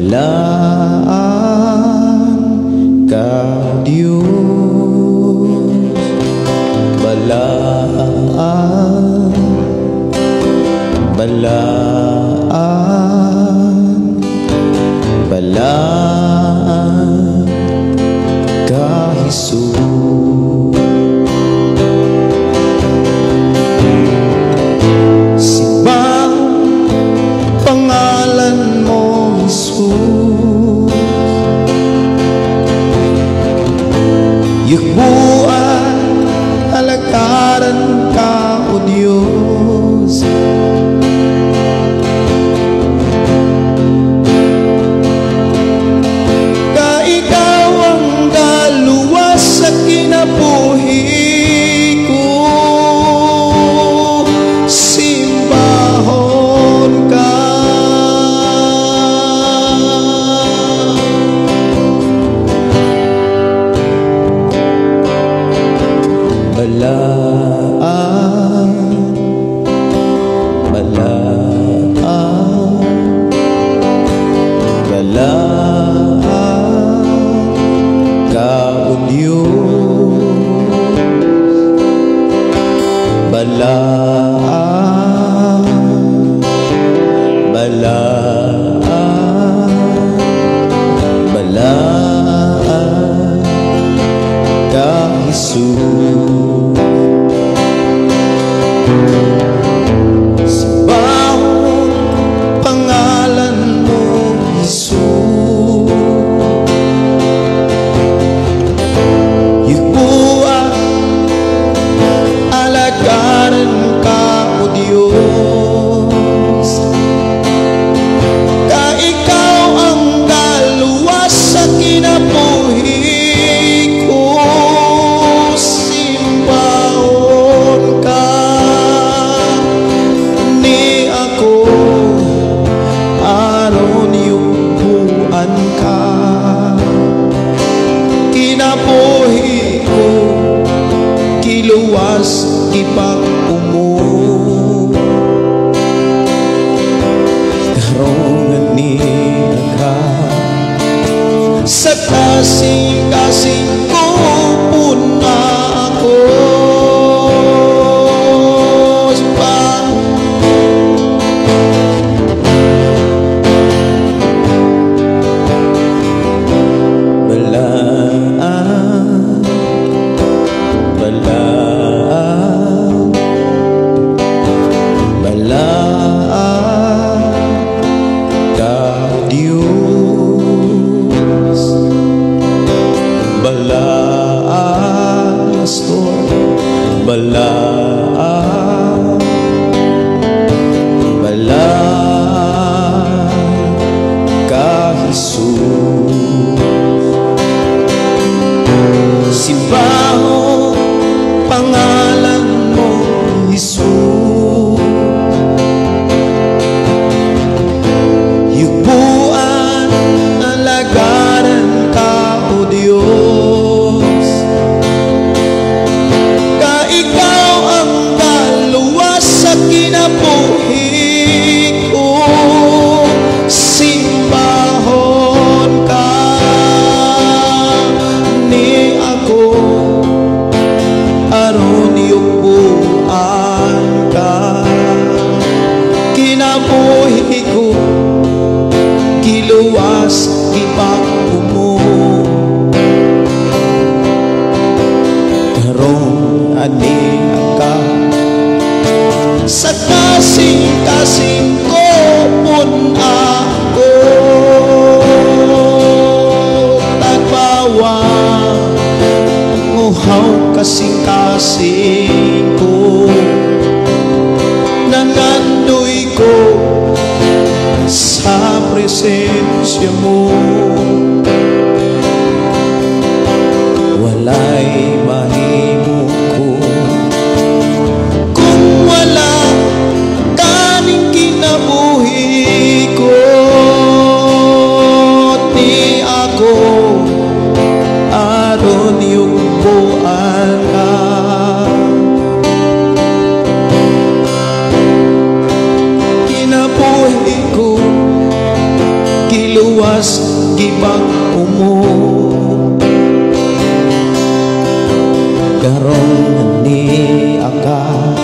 Balaan ka, Diyos. Balaan, balaan, balaan ka, Jesus. Simbahon pangalan mo, Jesus. Yugbuan, alagaran ka, O Diyos. Ka ikaw ang galuwas sa kinabuhi ko, simbahon ka. Balaan, balaan, balaan ka, O Diyos. Balaan, balaan, balaan ka, Jesus. Simbahon pangalan mo, Jesus. Yugbuan, alagaran ka, O Diyos. Ka ikaw ang galuwas sa kinabuhi ko, simbahon ka. Ni ako aron yugbuan ka. Kinabuhi ko, kiluwas ipag-umo. Karongan niya ka sa kasing-kasing ko, puna ako. Balaan, balaan, balaan ka, Diyos. Balaan, yes, Lord. Balaan, balaan ka, Jesus. Simbahon pangalan mo, Jesus. Yugbuan, alagaran ka, O Diyos. Ka ikaw ang galuwas sa kinabuhi ko, simbahon ka. Ni ako aron yugbuan ka. Kinabuhi ko, kiluwas ipag-umo. Karong ani ka sa kasing-kasing ko, pun ako. Tagbawa, nguhaw kasing-kasing ko. Nangandoy ko sa presensya mo. Walay mahimo ko kung wala kaning kinabuhi ko. Ni ako aron yugbuan ka. Kinabuhi ko, kiluwas. Giluwas gibag-o mo. Karong ni aka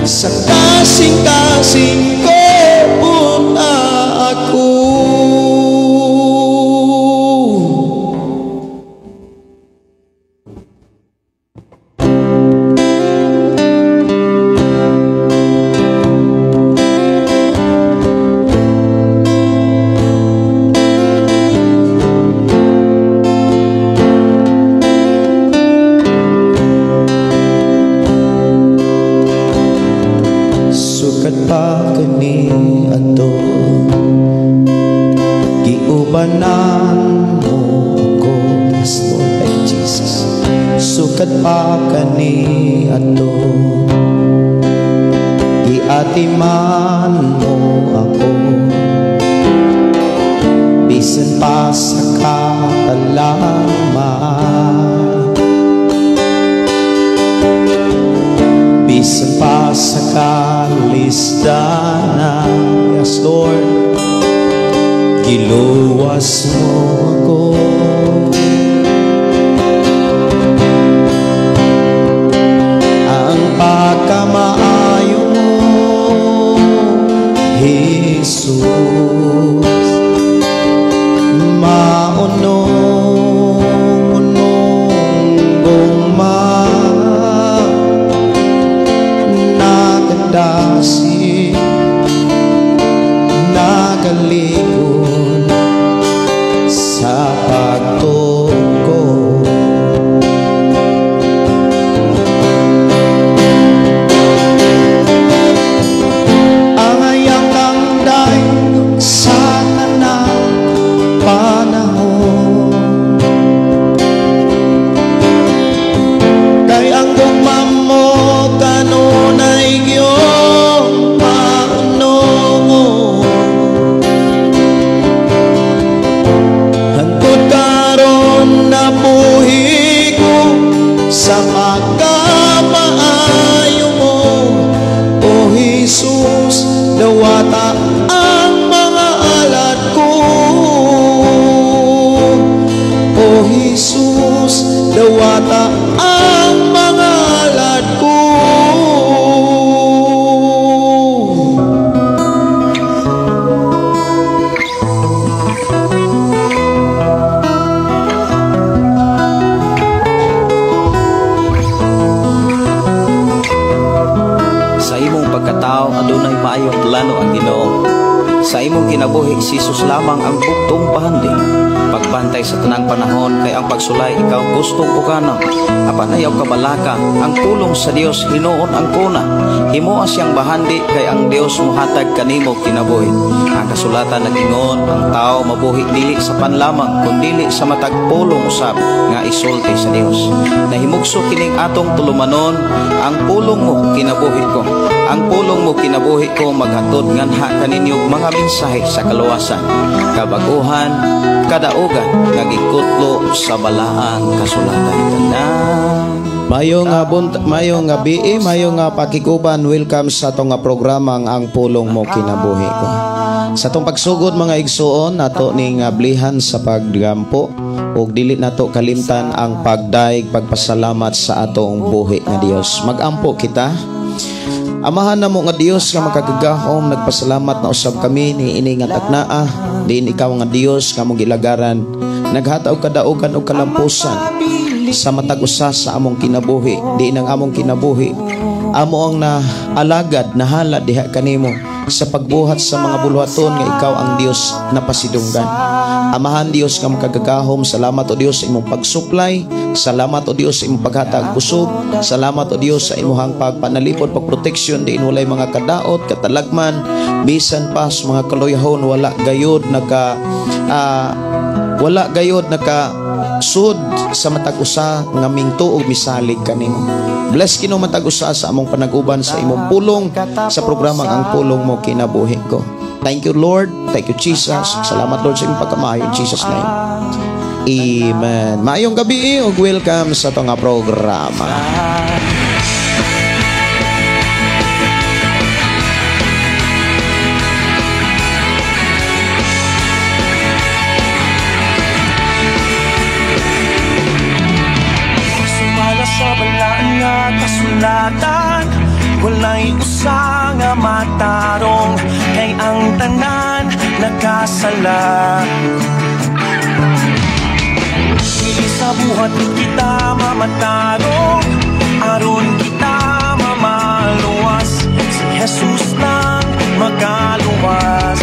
sa kasing-kasing ko una ako. Sukat pa kani ato, giubanan mo ako. Yes, Lord, thank you, Jesus. Sukat pa kani ato, giatiman mo ako. Bisan pa sa katalama, bisan pa sa kalisdana. Yes, Lord, giluwas mo ako. Ang pagkamaayo mo, Jesus, maunong-unong gugma, nakadasig, nagalikon sa pagtuko. Ang ayang daig sa tanang panahon, kay ang gugma mo kanunay giyong maunongon. Hangtod karon nabuhi ko sa pagkamaayo mo, O Jesus, dawata ang mga alat ko. O Jesus, dawata ang mga alat ko. Sa imong pagkatao adunay maayong plano ang Ginoo. Sa imong kinabuhi si Jesus lamang ang bugtong bahandi. Pagbantay sa tanang panahon kay ang pagsulay ikaw gustong ukanon. Apan ayaw kabalaka ang pulong sa Dios hinuon ang kuna. Himoa siyang bahandi kay ang Dios mohatag kanimo kinabuhi. Ang kasulatan nag-ingon ang tao mabuhi dili sa panlamang kundili sa matag pulong usab nga isulti sa Dios. Nahimugso kining atong tulumanon, ang pulong mo kinabuhi ko. Ang pulong mo kinabuhi ko maghatod nganha kaninyo mga mensahe sa kaluwasan, kabaguhan, kadaugan nga gikutlo sa balaang kasulatan. Tanan. Mayo nga mayo nga gabi, mayo nga pakiguban, welcome sa atong nga programa ang Pulong Mo Kinabuhi Ko. Sa atong pagsugod mga igsuon, ato ning ablihan sa paggampo ug dili nato kalimtan ang pagdaig pagpasalamat sa atong buhi nga Dios. Magampo kita. Amahan namo nga Dios nga makagagahom, nagpasalamat na usab kami ni ini nga taknaa, diin ikaw nga Dios nga among gilagaran, naghatag og kadaugan og kalampusan sa matag usa sa among kinabuhi, diin ang among kinabuhi amo ang naalagad, nahalad diha kanimo sa pagbuhat sa mga buluhaton nga ikaw ang Dios napasidunggan. Amahan Dios nga makagagahom, salamat o Dios sa imong pagsuplay, salamat o Dios sa imong paghatag kusog, salamat o Dios sa imong pagpanalipod, pagproteksyon diin walay mga kadaot, katalagman, bisan pa sa mga kaluyahon wala gayod naka wala gayod naka sud sa matag usa nga mingto og misalig kanimo. Bless kino matag usa sa among panaguban sa imong pulong sa programang Ang Pulong Mo Kinabuhi Ko. Thank you Lord, thank you Jesus. Salamat Lord sa imong pagkamaayo in Jesus name. Amen. Maayong gabi ug welcome sa atong programa. kasulatan, walay usa nga matarong, kay ang tanan nakasala. Dili sa buhat kita mamatarong, aron kita mamaluwas, si Jesus lang makaluwas.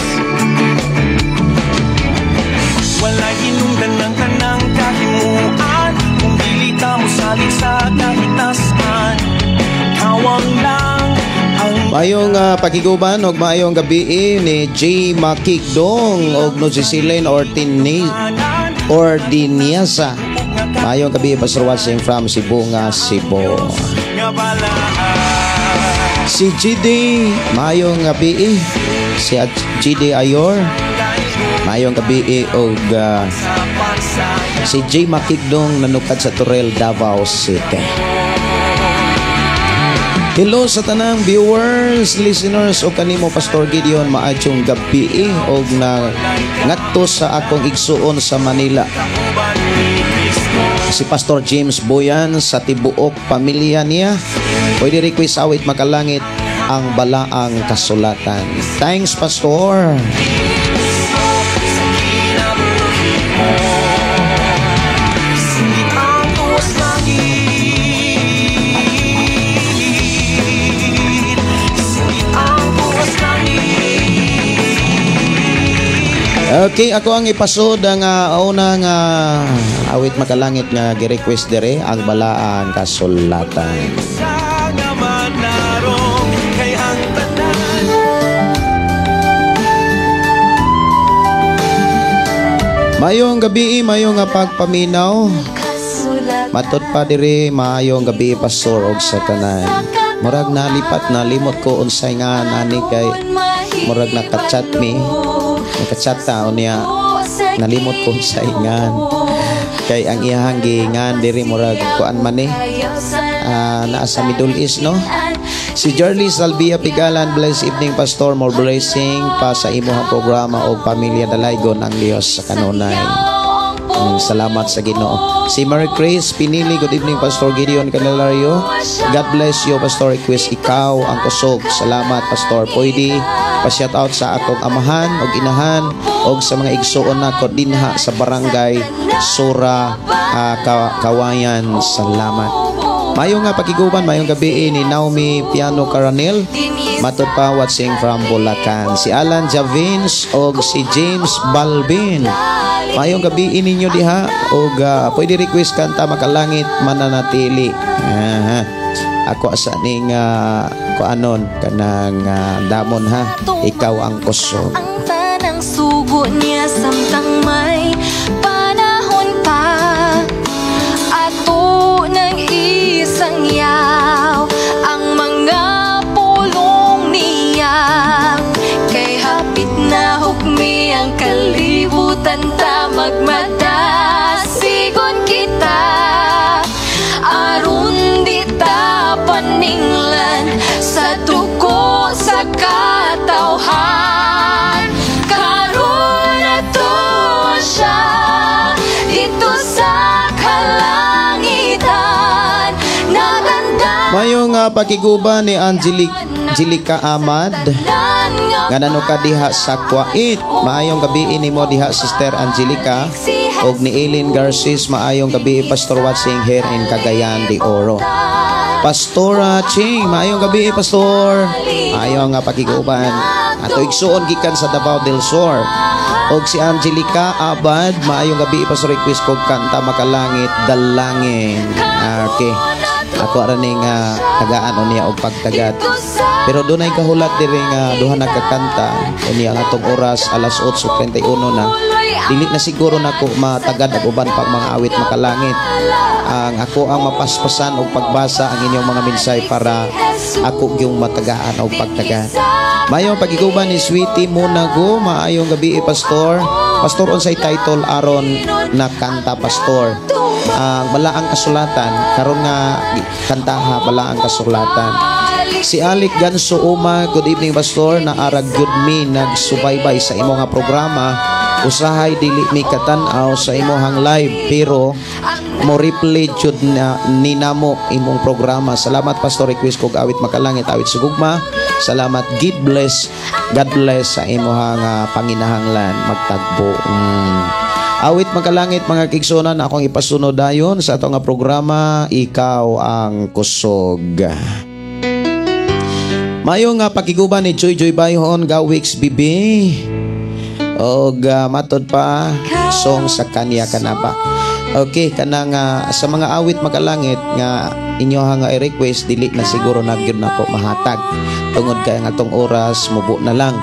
Walay hinungdan ng tanang kahimuan kung dili ta mosalig sa kahitasan. Kawang lang ang Maayong pakiguban og maayong gabi ni J. Makigdong og no si Silene Ortini Ordiniasa. Maayong gabi, Pastor, watching from Sibonga, Cebu. Nga balaan. Si GD, maayong gabi. Si GD Ayor, maayong gabi og Sa pagsaya si J. Makigdong nanukad sa Torel, Davao City. Hello sa tanang viewers, listeners o kanimo, Pastor Gideon, maayong gabi og na ngadto sa akong igsuon sa Manila. Kauban ni Kristo. Si Pastor James Boyan sa tibuok pamilya niya. Pwede request awit makalangit, Ang Balaang Kasulatan. Thanks, Pastor. Sa kinabuhi mo, Isingit ang tuwas langit. Isingit ang tuwas langit. Okay, ako ang ipasod ang unang awit makalangit nga gi-request dire, Ang Balaang Kasulatan. Sa nga manarong, kay ang tanan Mayong gabi, mayong nga pagpaminaw. Matod pa dire, maayong gabi, Pastor, og sa tanan. Murag nalipat, nalimot ko unsay nga nani kay murag nakachat mi. Nakachat ta unya nalimot ko unsay ngan. Kay ang iyahang giingan diri murag kuan man eh. Naa sa Middle East, no? Si Jarly Salvia Pigalan, bless evening, Pastor, more blessing pa sa imuhang programa og pamilya, dalaygon ang Dios sa kanunay. Salamat sa Ginoo. Si Mary Chris Pinili, good evening, Pastor Gideon Candelario. God bless you, Pastor. Request Ikaw ang Kusog. Salamat, Pastor. Pwede pa-shout out sa akong amahan og inahan og sa mga igsuon nako dinha sa Barangay Sura, Kawayan. Salamat. Mayo nga pakiguban, mayong gabi ni Naomi Piano Caranel. Matod pa, watching from Bulacan. Si Alan Javins og si James Balbin. Mayong gabi ninyo diha og pwede request kanta makalangit, Mananatili. Aha. Ako asa ning kuanon kanang damon ha. Ikaw ang Kusog. Ang tanang sugo niya samtang may panahon pa, ato ng isangyaw ang mga pulong niya, kay hapit na hukmi ang kalibutan ta magmadasigon kita aron di ta paninglan sa duko sa katawhan. Karon ato siya dito sa kalangitan naganda. Mayong pakiguban ni Angelica Ahmad nga nanuka diha sa Kuwait. Maayong gabi nimo diha, Sister Angelica. Og ni Eileen Garces, maayong gabi, Pastor, watching here in Cagayan de Oro. Pastora Ching, maayong gabi, Pastor. Maayong nga pakiguban. Ato igsuon gikan sa Davao del Sur. Og si Angelica Abad, maayong gabi, Pastor, request kog kanta makalangit, Dalangin. Okay. Ako ra ning tagaan unya og pagtagad. Pero dunay kahulat diri nga duha na kakanta unya ang atong oras alas 8:31 na. Dili na siguro nako matagad og uban pang mga awit makalangit. Ang ako ang mapaspasan og pagbasa ang inyong mga mensahe para ako gyung matagaan og pagtagad. Mayong pagiguban ni Sweetie Munago, maayong gabi, Pastor. Pastor, unsay title aron na kanta, Pastor? Ang Balaang Kasulatan, karon nga kantaha, Balaang Kasulatan. Si Alec Ganso Uma, good evening, Pastor, naarag gyud mi nagsubaybay sa imo nga programa. Usahay dili mi katan-aw sa imuhang live pero Mo replay jud na ninamo imong programa. Salamat, Pastor. Request kog awit makalangit, awit sa gugma. Salamat. God bless. God bless sa imuhang panginahanglan magtagbo. Awit makalangit, mga kaigsuonan, akong ipasunod dayon sa atong nga programa, Ikaw ang Kusog. Mayo nga pakiguban ni Joy Joy Bayhon Gawix Bibi. Og matod pa song sa kanya kanaba. Okay, kanang sa mga awit makalangit nga inyo nga i-request, dili na siguro na gyud nako mahatag tungod kay ang atong oras mubo na lang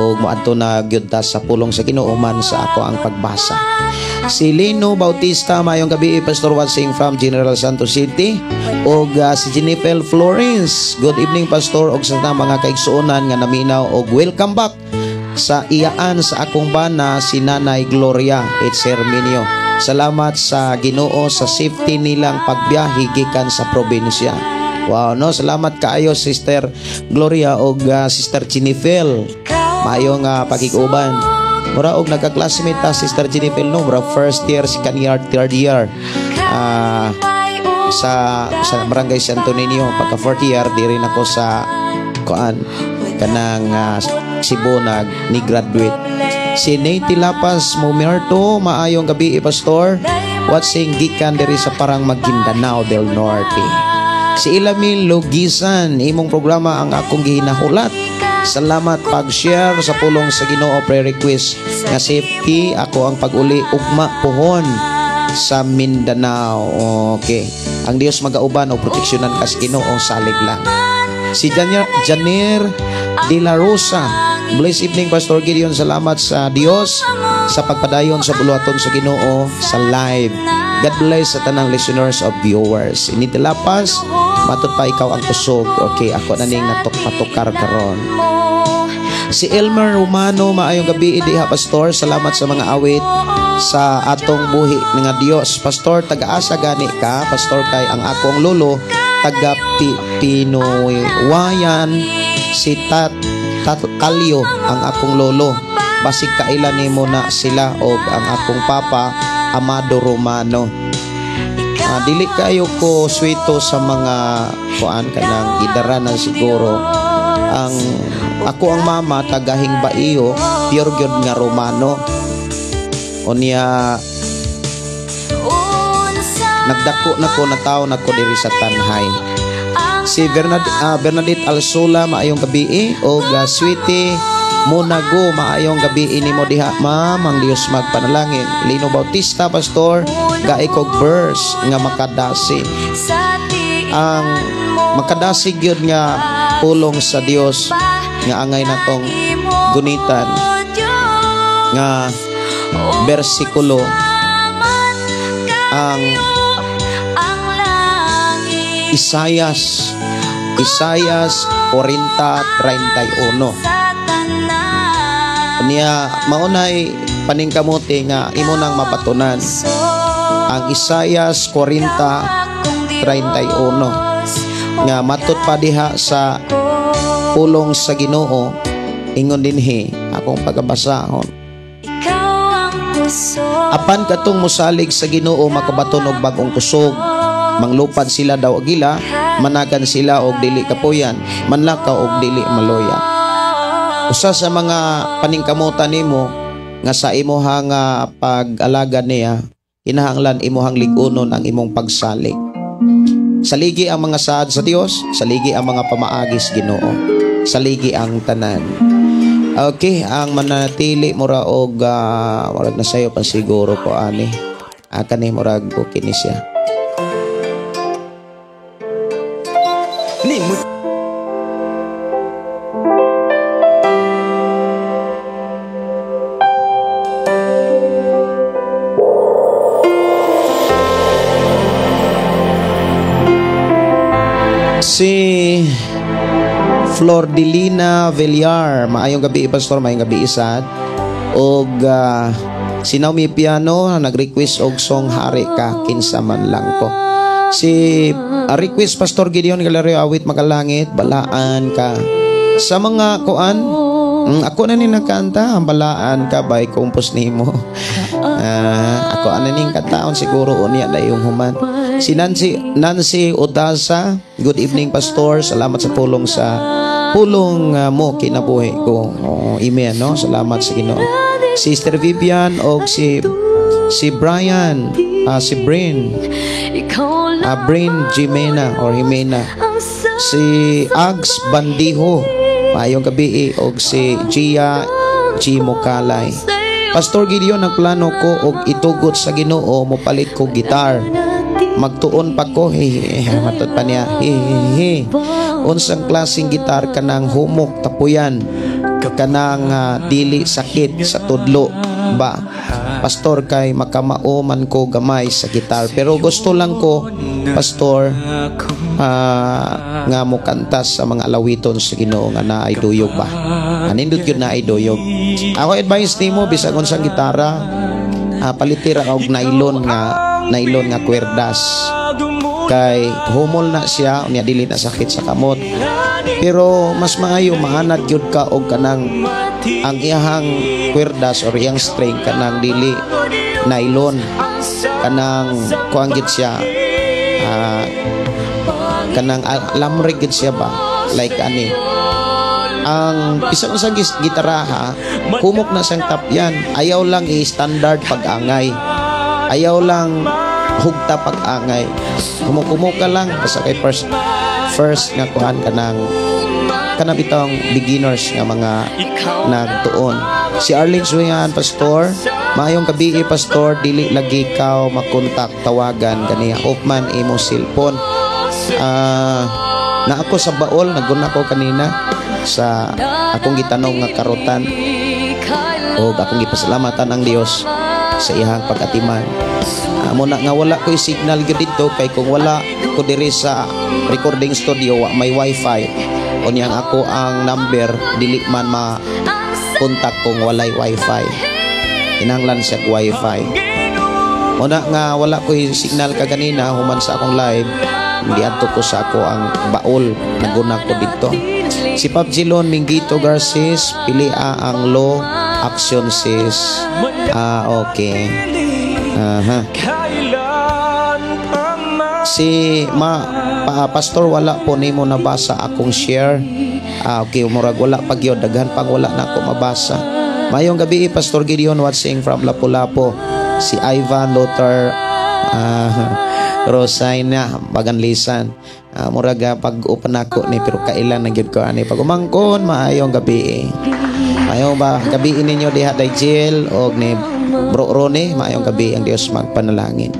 ug moadto na gyud ta sa pulong sa Ginoo man sa ako ang pagbasa. Si Lino Bautista, mayong gabi, Pastor, watching from General Santos City. Og si Jennifer Flores, good evening, Pastor, og sa tanang mga kaigsuonan nga naminaw og welcome back sa iyaan sa akong bana, si Nanay Gloria it's Herminio. Salamat sa Ginoo sa safety nilang pagbiyahe gikan sa probinsya. Wow, no, salamat kaayo, Sister Gloria og Sister Jennifer. Maayo nga pakig-uban. Mura og nagka-classmate ta, Sister Jennifer, no, mura first year, second year, third year. Sa Barangay Santo Niño, pagka fourth year diri nako sa kuan kanang Cebu nag ni graduate. Si Nate Lapas Mumerto, maayong gabi, Pastor. Watching gikan diri sa Parang, Maguindanao del Norte. Si Ilamin Lugisan, imong programa ang akong gihinahulat. Salamat pag-share sa pulong sa Ginoo. Prayer request nga safety ako ang pag-uli ugma puhon sa Mindanao. Okay. Ang Dios magauban o proteksyonan ka sa Ginoo, salig lang. Si Janir De La Rosa. Blessed evening, Pastor Gideon. Salamat sa Dios sa pagpadayon sa buluhaton sa Ginoo sa live. God bless sa tanang listeners of viewers. Ini Lapas, matod pa ikaw ang kusog. Okay, ako na ning natok patukar karon. Si Elmer Romano, maayong gabi diha, Pastor. Salamat sa mga awit sa atong buhi nga Dios. Pastor, taga-asa gani ka? Pastor, kay ang akong lolo taga Pinoywayan, si Tat, Tat Kalyo ang akong lolo. Basig kaila nimo na sila og ang akong papa Amado Romano. Dili kayo ko swito sa mga kuan kanang idara na siguro. Ang ako ang mama tagahing Baiyo, pure gyud nga Romano. Unya nagdako na ko, natawo na ko diri sa Tanjay. Si Bernadette Alsola, maayong gabi og Sweetie Monago, maayong gabi nimo diha, ma'am. Ang Dios magpanalangin. Lino Bautista, Pastor, gaay kog verse nga makadasi. Ang makadasi gyud nga pulong sa Dios nga angay natong gunitan nga bersikulo ang Isayas 40:31. Niya maunay paningkamuti nga imo nang mapatunan ang Isayas 40:31 nga matud pa diha sa pulong sa Ginoo, ingon dinhi akong pagabasahon: "Apan katong mosalig sa Ginoo makabaton og bag-ong kusog. Manglupad sila daw agila, managan sila og dili kapuyan, manlakaw og dili maluya." Usa sa mga paningkamutan nimo nga sa imuhang pag-alagad niya, kinahanglan imuhang lig-unon ang imong pagsalig. Saligi ang mga saad sa Dios, saligi ang mga pamaagi sa Ginoo, saligi ang tanan. Okay, ang manatili mura og murag na sayo pa siguro ko ani. Kani murag okay ni siya. Ni mo. Si Flordelina Villar, maayong gabi, Pastor, maayong gabi isad. Og si Naomi Piano nag-request og song Hari Ka Kinsa Man Lang Ko. Si request, Pastor Gideon Galerio, awit makalangit, balaan ka. Sa mga kuan Ako na ni nagkanta, ang balaan ka ba compose nimo. Ah, ako ana ning kantaon siguro unya dayong human. Si Nancy Nancy Odasa, good evening, Pastor. Salamat sa pulong mo kinabuhi ko. Oh, amen, no? Salamat sa Ginoo. Sister Vivian og si si Brian, si Brin, Ikaw lang Brin Jimena or Jimena. Ang Si Ags Bandiho, maayong gabi, og si Gia G. Mukalay. Pastor Gideon, nagplano ko og itugot sa Ginoo, mopalit ko gitar. Magtuon pa ko, hehe, matod pa niya, hehehe. Unsang klaseng gitar? Kanang humok tapuyan, kanang dili sakit sa tudlo ba? Pastor, kay makamao man ko gamay sa gitar. Pero gusto lang ko, Pastor, nga mo kanta sa mga alawiton sa Ginoo nga naay duyog ba. Anindot yun naay duyog. Ako advice nimo, bisag unsang gitara, palitira og nylon nga kwerdas. Kay humol na siya, unya dili na sakit sa kamot. Pero mas maayo maanad gyud ka og kanang ang iyahang kwerdas or iyang string kanang dili nylon, kanang kuan gyud siya, kanang lamrig gyud siya ba, like ani ang bisan sa gitaraha, humok na siyang tapyan. Ayaw lang i-standard pag-angay, ayaw lang hugta pag-angay, humok-humok ka lang basta kay first first nga kuan, kanang kana bitong beginners nga mga nagtuon. Si Arlene Suyan, Pastor, maayong gabi, Pastor, dili lagi ka makontak, tawagan kaniya. Off man imo cellphone. Na ako sa baol, naguna ko kanina sa akong gitanong nga karutan o akong gipasalamatan ang Dios sa iyang pag-atiman. Amo na nga wala ko'y signal gyud dito kay kung wala ko diri sa recording studio, wa may wifi. Unyang ako ang number dili man ma kontak kung walay wifi. Kinahanglan siya og wifi. Una nga wala ko'y signal kaganina human sa akong live, diadto ko sa ako ang baol, naguna ko dito. Si Pap Gilon Mingito Garces, pili ang law action sis. Ah, okay. Aha. Si ma pa, Pastor, wala po nimo nabasa akong share. Ah, okay, murag wala pa gyud, daghan pang wala na ako mabasa. Mayong gabi, Pastor Gideon, watching from Lapu-Lapu. Si Ivan Luther Rosaina Baganlisan. Murag pag upan nako ni pero kailan na gyud ko ani pag umangkon. Maayong gabi. Maayong ba gabi ninyo diha day Jill og ni Bro Rone, maayong gabi, ang Dios magpanalangin.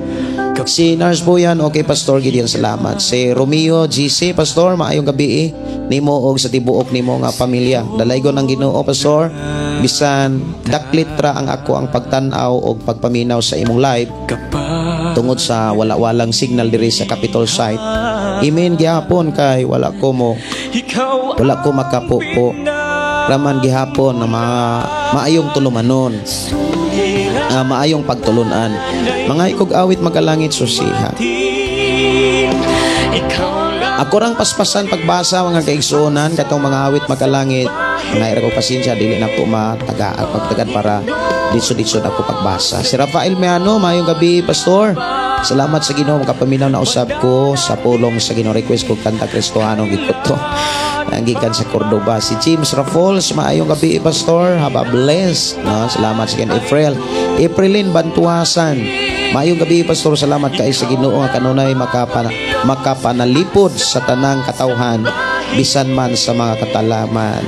Si Nurse Boyan, okay Pastor Gideon, salamat. Si Romeo GC, Pastor, maayong gabi nimo og sa tibuok nimo nga pamilya. Dalaygon ang Ginoo, Pastor. Bisan daklit ra ang ako ang pagtan-aw og pagpaminaw sa imong live tungod sa wala-walang signal diri sa Capitol site. Amen gihapon kay wala ko makapupo. Raman gihapon na maayong tulumanon, maayong pagtulunan. Mga ikog awit magalangit susiha. Ako rang paspasan pagbasa, mga kaigsuonan, katong mga awit magalangit. Mga ko pasensya, dili na ko mataga pagtagad para ditso-ditso na ako pagbasa. Si Rafael Meano, maayong gabi, Pastor. Salamat sa Ginoo, makapaminaw na usab ko sa pulong sa Ginoo. Request ko kanta Kristohano gikuto. Gikan sa Cordoba. Si James Raffles, maayong gabi, Pastor. Have a blessed. No, salamat sa Ginoo. April. Aprilin Bantuasan. Maayong gabi, Pastor. Salamat kay sa Ginoo nga kanunay makapanalipod sa tanang katawhan bisan man sa mga katalaman.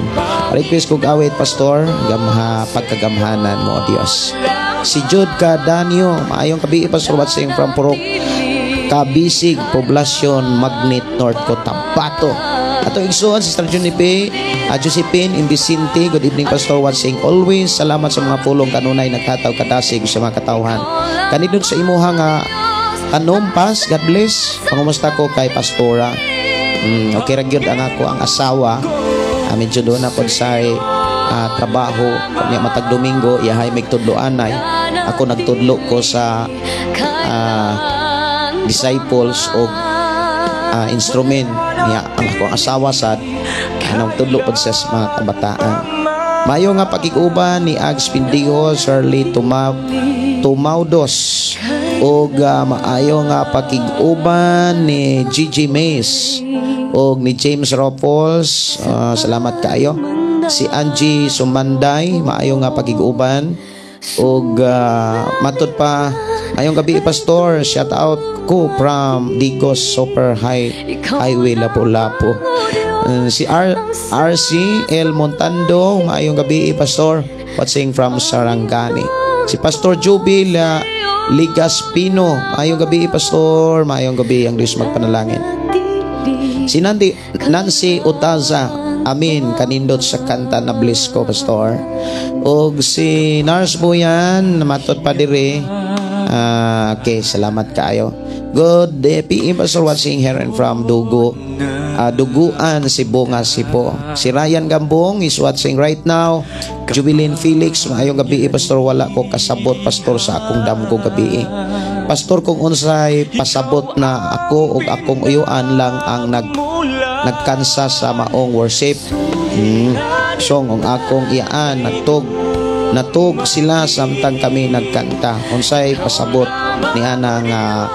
Request kog awit, Pastor, gamha pagkagamhanan mo, O Dios. Si Jude Cadanio, maayong gabi, Pastor, watching from Purok Kabisig, Poblacion, Magnet, North Cotabato. Ato igsuon, Sister Junipe, Josephine Imbisinte, good evening, Pastor, watching always. Salamat sa mga pulong kanunay nagkataw kadasig sa mga katawhan. Kanindot sa imuha nga tanom pas, God bless. Pangumusta ko kay Pastora. Okay ra gyud ang ako ang asawa. Medyo doon na pod sa trabaho kanya matag Domingo iyahay migtudlo-anay. Ako nagtudlo ko sa disciples og instrument niya. Ang akong asawa sad anong tudlo pod sa mga kabataan. Mayo nga pakig-uban ni Ags Pindigo, Shirley Tumaudos, ug maayo nga pakig-uban ni Gigi Mays ug ni James Ruffles. Salamat kaayo. Si Angie Sumanday, maayo nga pakig-uban. Ug matud pa, "Mayong gabi, Pastor, shout out ko from Digos Super Highway, Lapu-Lapu." Si RC El Montando, "Maayong gabi, Pastor, watching from Sarangani." Si Pastor Jubil Ligaspino, "Maayong gabi, Pastor." Maayong gabi, ang Diyos magpanalangin. Si Nancy Utaza, "Amin, kanindot sa kanta, na bless ko, Pastor." Og si Nars Buyan, matud pa dire. Ah, okay, salamat kaayo. "Good day, PM Pastor, watching here and from Duguan, Sibonga, Cebu." Si Ryan Gambong is watching right now. Jubilin Felix, "Maayong gabi, Pastor. Wala ko kasabot, Pastor, sa akong damgo gabi. Pastor, kung unsay pasabot na ako ug akong uyuan lang ang nagkansa sa maong worship song ang akong iyaan natug sila samtang kami nagkanta. Unsay pasabot ni ana nga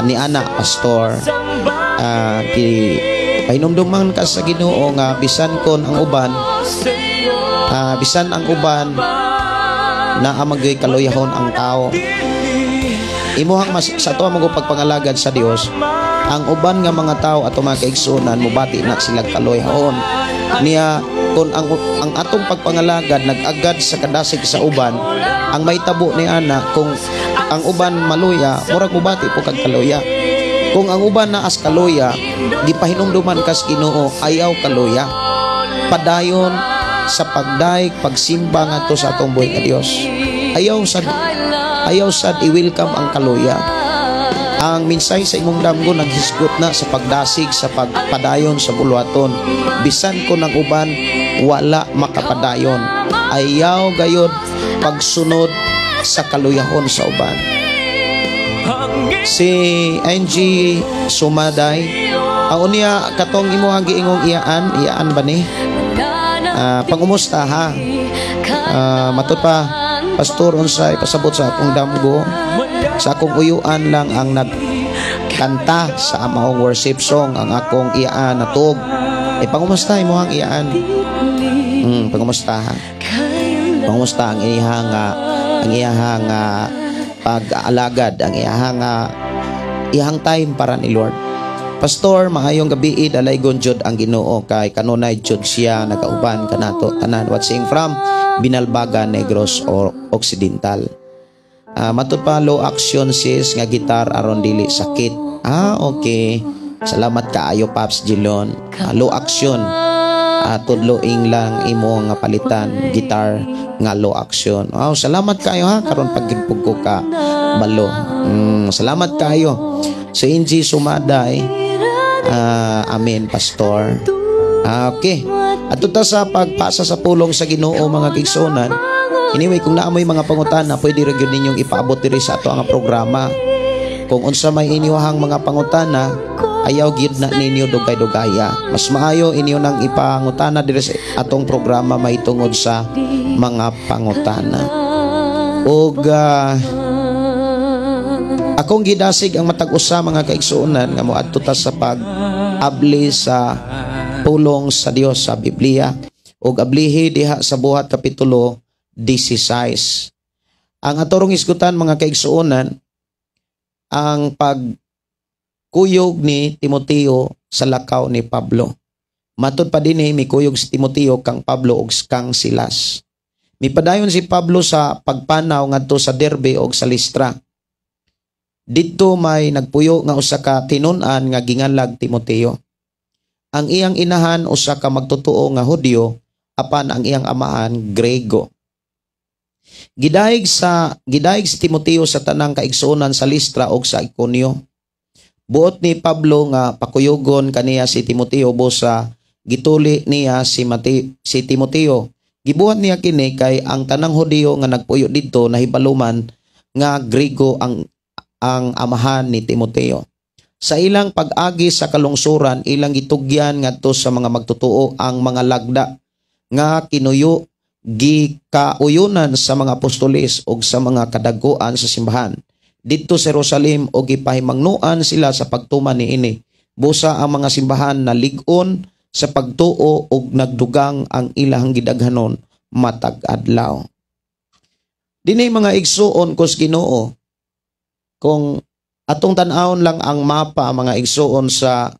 ni ana, Pastor?" Ki pahinumduman ka sa Ginoo nga bisan ang uban naa magyuy kaluyahon ang tao, imuhang mas sa ato mo pagpangalagad sa Dios. Ang uban nga mga tao, ato mga kaigsunan, mubati na sila kaluyahon niya. Kung ang atong pagpangalagad nag-agad sa kadasig sa uban, ang mahitabo ni ana, kung ang uban maluya, murag mubati po kag kaluya. Kung ang uban naa sa kaluya, gipahinumduman kas Ginoo, ayaw kaluya, padayon sa pagdayeg, pagsimba ngadto sa atong buhi nga Dios. Ayaw sad i-welcome ang kaluya. Ang minsay sa imong damgo naghisgot na sa pagdasig, sa pagpadayon sa buluhaton, bisan kon ang uban wala makapadayon. Ayaw gayod pagsunod sa kaluyahon sa uban. Si Angie Sumaday, ang unya katong imuhang giingong iyaan, iyaan ba ni? Pangumusta ha? Matud pa, "Pastor, unsay pasabot sa akong damgo? Sa akong uyuan lang ang nagkanta sa maong worship song, ang akong iyaan natug." Eh, pangumusta imuhang iyaan? Pangumusta ha? Pangumusta ang iyahang pag-aalagad, ang iyahang time para ni Lord. "Pastor, maayong gabi, dalaygon jud ang Ginoo kay kanunay jud siya nagauban kanato tanan. Watching from Binalbagan, Negros or Occidental." Matud pa, "Low action sis nga gitar aron dili sakit." Ah, okay. Salamat kaayo, Paps Gilon. Low action. Tudloing lang imo nga palitan guitar nga low action. Oh, salamat kaayo ha, karon pag ko ka balo. Salamat kaayo. So Inji Sumaday, "Amen, Pastor." Ah, okay. At ta sa pagpasa sa pulong sa Ginoo, mga kaigsuonan. Anyway, kung naa moy mga pangutana, pwede ra gyud ninyong ipaabot diri sa ato ang programa. Kung unsa may inyuhang mga pangutana, ayaw gyud na ninyo dugay-dugaya. Mas maayo inyo nang ipangutana diri sa atong programa mahitungod sa mga pangutana. Ug akong gidasig ang matag usa, mga kaigsuonan, nga moadto ta sa pag-abli sa pulong sa Dios sa Biblia ug ablihi diha sa Buhat kapitulo 16. Ang atorong isgutan, mga kaigsuonan, ang pagkuyog ni Timoteo sa lakaw ni Pablo. Matud pa dinhi, mikuyog si Timoteo kang Pablo ug kang Silas. Mipadayon si Pablo sa pagpanaw ngadto sa Derbe ug sa Listra. Didto may nagpuyo nga usa ka tinun-an nga gingalag Timoteo. Ang iyang inahan usa ka magtotoo nga Hudyo, apan ang iyang amahan Grego. Gidayeg si Timoteo sa tanang kaigsuonan sa Listra ug sa Iconio. Buot ni Pablo nga pakuyogon kaniya si Timoteo busa gituli niya si Timoteo. Gibuhat niya kini kay ang tanang Hudiyo nga nagpuyo didto nahibaluman nga Grego ang amahan ni Timoteo. Sa ilang pag-agi sa kalungsuran, ilang gitugyan ngadto sa mga magtotoo ang mga lagda nga kinuyo Gikauyunan sa mga apostoles og sa mga kadaguan sa simbahan didto sa Jerusalem og gipahimangnoan sila sa pagtuman niini. Busa ang mga simbahan na lig-on sa pagtuo og nagdugang ang ilahang gidaghanon matag adlaw. Dinhi, mga igsuon kos Ginoo, kung atong tan-awon lang ang mapa, mga igsuon, sa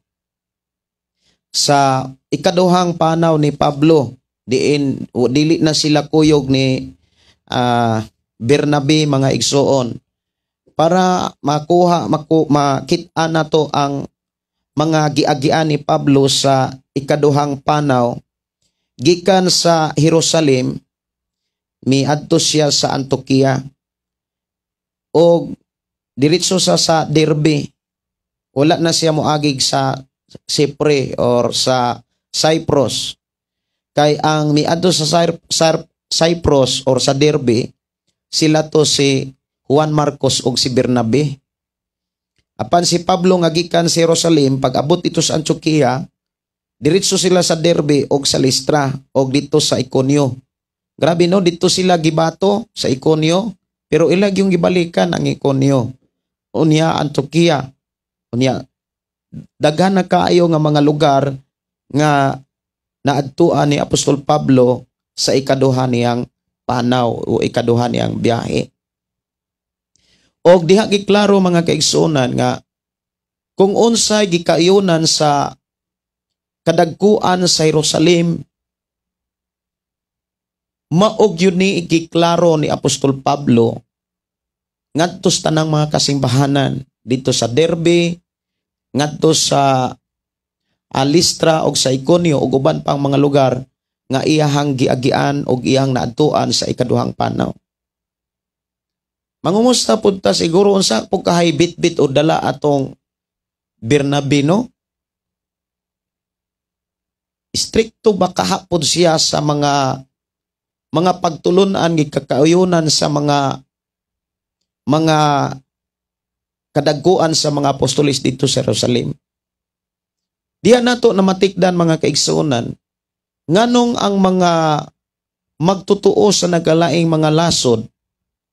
ikaduhang panaw ni Pablo diin dili na sila kuyog ni Bernabe, mga igsuon, para makuha makit-an nato ang mga giagian ni Pablo sa ikaduhang panaw. Gikan sa Jerusalem, miadto siya sa Antioquia og diretso sa Derbe. Wala na siya moagig sa Cypre or sa Cyprus kay ang miadto sa Cyprus or sa Derbe, sila to si Juan Marcos ug si Bernabe. Apan si Pablo nga gikan sa Jerusalem, pag abot dito sa Antioquia, diretso sila sa Derbe og sa Listra og dito sa Iconio. Grabe, no, dito sila gibato sa Iconio, pero ilag yung gibalikan ang Iconio. Unya Antioquia. Unya daghan na kaayo nga mga lugar nga naadtuan ni Apostol Pablo sa ikaduha niyang panaw o ikaduha niyang biyahe. Og diha giklaro, mga kaigsuonan, nga kung unsay gikaayunan sa kadagkuan sa Jerusalem, mao gyud ni giklaro ni Apostol Pablo ngadto sa tanang mga kasimbahanan dito sa Derbe, ngadto sa Listra og sa Iconio ug uban pang mga lugar nga iyahang giagian og iyang naadtuan sa ikaduhang panaw. Mangumusta pud ta siguro unsa pud kahay bit-bit o dala atong Bernabe, no? Strikto ba kahapon siya sa mga pagtulunan gikakauyunan sa mga kadagkuan sa mga apostoles dito sa Jerusalem? Diha nato na matikdan, mga kaigsuonan, nganong ang mga magtutuo sa nagalaing mga lasod,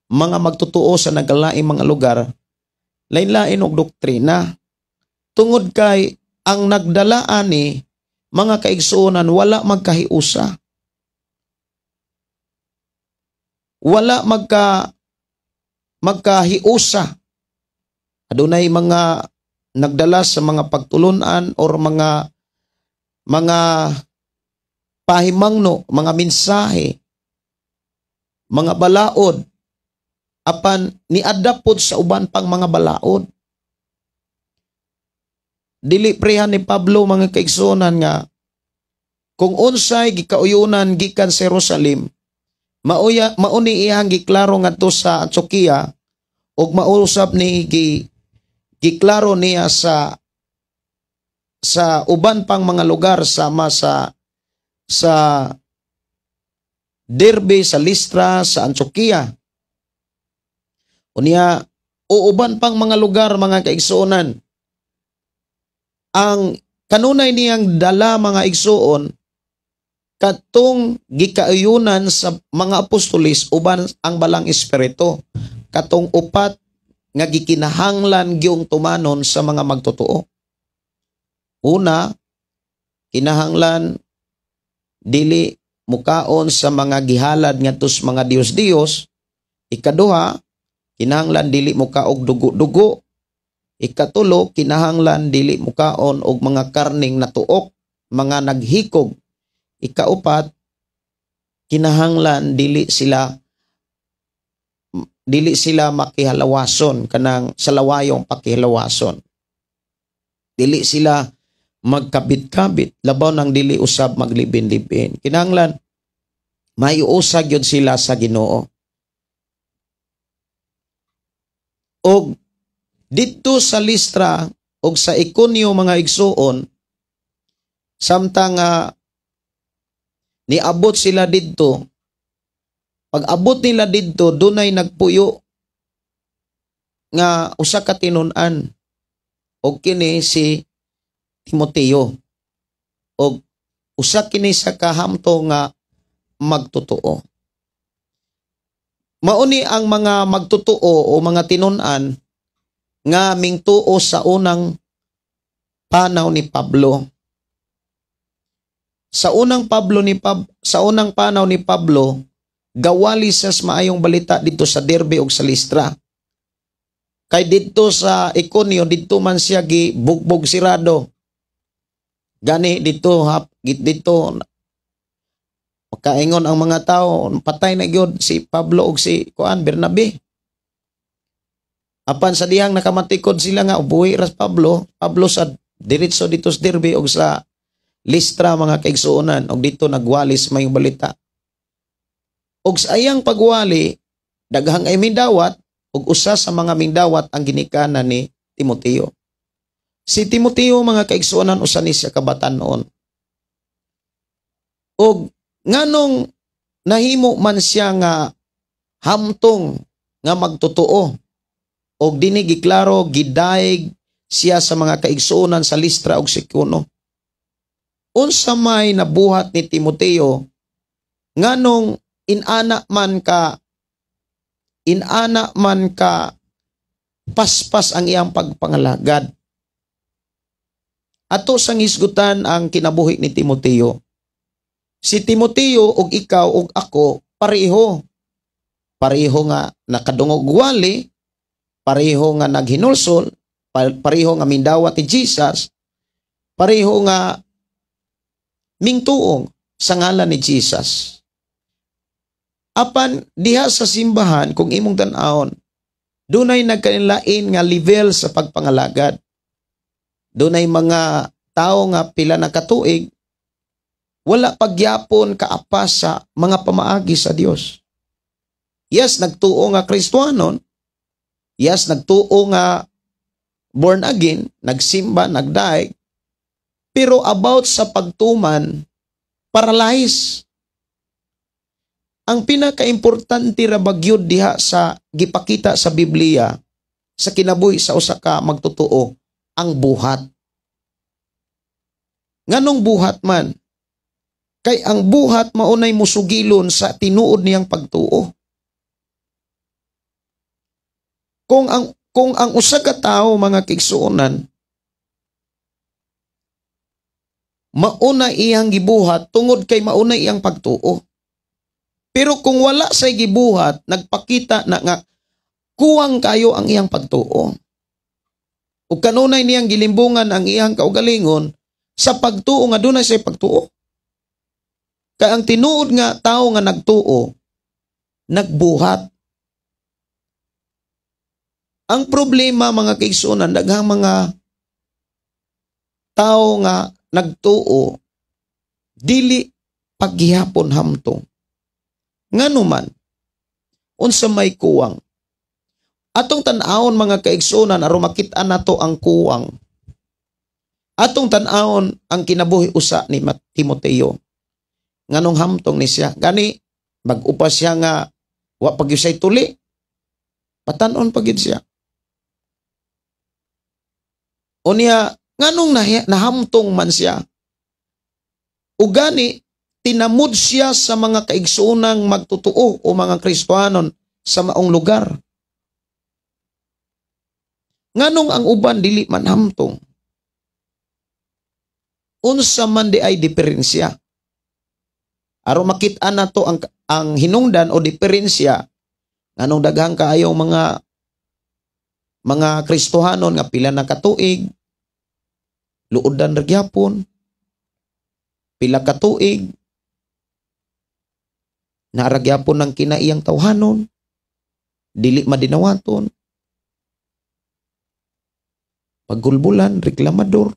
mga magtutuo sa nagalaing mga lugar, lain-lain og doktrina. Tungod kay ang nagdala ani, mga kaigsuonan, wala magkahiusa. Wala magkahiusa. Adunay mga nagdala sa mga pagtulunan or mga pahimangno, mga mensahe, mga balaod, apan niadapt pod sa uban pang mga balaod. Dili prehan ni Pablo, mga kaigsuonan, nga kung unsay gikauyunan gikan sa Jerusalem, mauya mauni iyang giklaro ngadto sa Antioquia ug mausab ni giklaro niya sa uban pang mga lugar sama sa Derbe, sa Listra, sa Antioquia. Unya o uban pang mga lugar, mga kaigsuonan. Ang kanunay niyang dala, mga igsuon, katong gikaayunan sa mga apostolis uban ang Balang Espiritu, katong upat nga gikinahanglan gyung tumanon sa mga magtotoo. Una, kinahanglan dili mukaon sa mga gihalad ngadto sa mga diyos-diyos. Ikaduha, kinahanglan dili mukaog dugo-dugo. Ikatulo, kinahanglan dili mukaon og mga karning natuok, mga naghikog. Ikaupat, kinahanglan dili sila makihalawason, kanang sa lawayong pakihilawason. Dili sila magkabit-kabit, labaw nang dili usab maglibin-libin. Kinahanglan maiusag yun sila sa Ginoo. Og didto sa Listra og sa Iconio, mga igsuon, samtang niabot sila didto, pag abot nila didto, dunay nagpuyo nga usa ka tinun-an og kini si Timoteo. Og usa kini sa kahamto nga magtotoo. Mauni ang mga magtotoo o mga tinun-an nga mingtuo sa unang panaw ni Pablo. Sa unang panaw ni Pablo, gawali siya sa maayong balita dito sa Derbe ug sa Listra. Kay didto sa Iconio, didto man siya gibugbog sirado. Gani didto hap didto makaingon ang mga tao, patay na gyud si Pablo ug si kuan Bernabe. Apan sa dihang nakamatikod sila nga buhi ra si Pablo, Pablo sa diretso dito sa Derbe ug sa Listra, mga kaigsuonan, ug dito nagwalis mayong balita. Ug sa iyang pagwali, daghang ay mindawat, ug usa sa mga mindawat ang ginikanan ni Timoteo. Si Timoteo, mga kaigsuonan, usa ni siya ka batan-on. Ug nganong nahimo man siya nga hamtong nga magtotoo og dinhi giklaro gidaig siya sa mga kaigsuonan sa Listra ug Iconio? Unsa may nabuhat ni Timoteo, nganong inana man ka paspas ang iyang pagpangalagad? Ato sang hisgutan ang kinabuhi ni Timoteo. Si Timoteo ug ikaw ug ako pareho. Pareho nga nakadungog wali, pareho nga naghinulsol, pareho nga mindawat ni Jesus, pareho nga mingtuong sa ngalan ni Jesus. Apan diha sa simbahan, kung imong tan-awon, dunay nagkanilain nga level sa pagpangalagad. Dunay mga tao nga pila na katuig wala pagyapon kaapas sa mga pamaagi sa Dios. Yes, nagtuo nga Kristohanon. Yes, nagtuo nga born again, nagsimba, nagdaig. Pero about sa pagtuman, paralyzed. Ang pinakaimportante ra bagyod diha sa gipakita sa Biblia sa kinabuhi sa usa ka magtotoo, ang buhat. Nganong buhat man? Kay ang buhat maunay musugilon sa tinuod niyang pagtuo. Kung ang usa ka tawo, mga kaigsuonan, mauna iyang gibuhat tungod kay mauna iyang pagtuo. Pero kung wala say gibuhat, nagpakita na nga kuwang kayo ang iyang pagtuo. Ug kanunay niyang gilimbungan ang iyang kaugalingon sa pagtuo nga dunay say pagtuo. Kay ang tinuod nga tao nga nagtuo, nagbuhat. Ang problema, mga kaigsuonan, daghang mga tao nga nagtuo, dili paghihapon hamtong. Ngano man? Unsa may kuwang? Atong tan-awon, mga kaigsuonan, aron makit-an nato ang kuwang. Atong tan-awon ang kinabuhi usa ni Timoteo. Nganong hamtong ni siya? Gani bag-o pa siya nga wa pa gyud tuli. Batan-on pa gyud siya. Unya, nganong nahamtong man siya? Ugani tinamod siya sa mga kaigsuonang magtotoo o mga Kristohanon sa maong lugar. Nganong ang uban dili man hamtong? Unsa man di ay diferensya? Aron makit-an nato ang hinungdan o diferensya nganong daghang kaayong mga Kristohanon nga pila na katuig luodan ra gyapon, pila katuig naa ra gyapon ng kinaiyang tawhanon, dili madinawaton, paggulbulan, reklamador,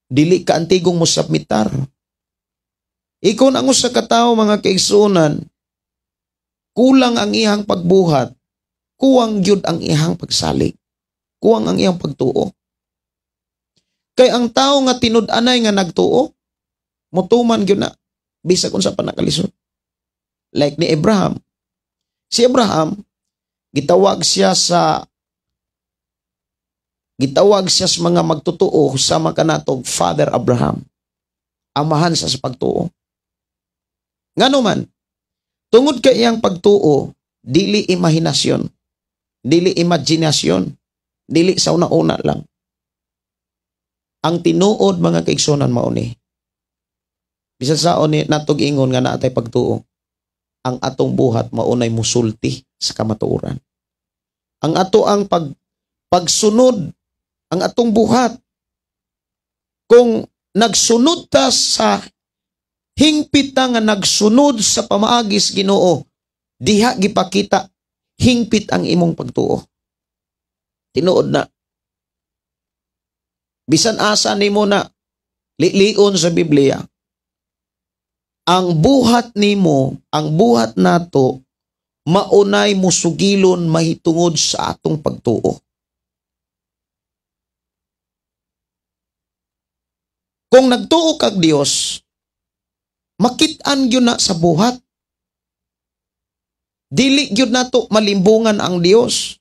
dili ka antigong mosubmitar. Ikaw ang usa ka tawo, mga kaigsuonan, kulang ang iyang pagbuhat, kuwang gyud ang iyang pagsalig, kuwang ang iyang pagtuo. Kay ang tao nga tinud-anay nga nagtuo, mutuman gyud na bisag unsa pa nakalisod. Like ni Abraham. Si Abraham, gitawag siya sa mga magtotoo sama kanatog Father Abraham. Amahan sa pagtuo. Ngano man, tungod kay iyang pagtuo, dili imahinasyon, dili imaginasyon, dili sa una-una lang. Ang tinuod, mga kaigsunan, mao ni. Bisan saon ni natog ingon nga naatay pagtuo, ang atong buhat maunay musulti sa kamatuoran. Ang ato ang pagsunod, ang atong buhat, kung nagsunod ta sa hingpit ta nga nagsunod sa pamaagis Ginoo, diha gipakita hingpit ang imong pagtuo. Tinuod na. Bisan asa nimo na lilion sa Biblia, ang buhat nimo, ang buhat nato, maunay musugilon mahitungod sa atong pagtuo. Kung nagtuo kag Dios, makit-an gyud na sa buhat. Dili gyud nato malimbungan ang Dios.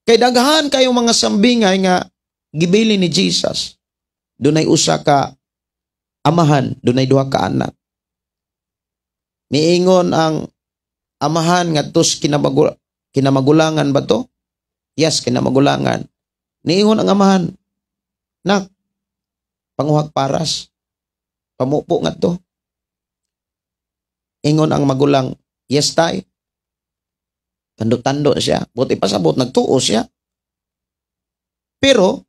Kay daghan kayong mga sambingay nga gibili ni Jesus. Dunay usa ka amahan, dunay duha ka anak. Miingon ang amahan ngadto sa kinamagulangan ba to? Yes, kinamagulangan. Niingon ang amahan, "Nak, panguhag paras, pamupo ngadto." Ingon ang magulang, "Yes, tay." Tando-tando siya. Buti pasabot, nagtuo siya. Pero,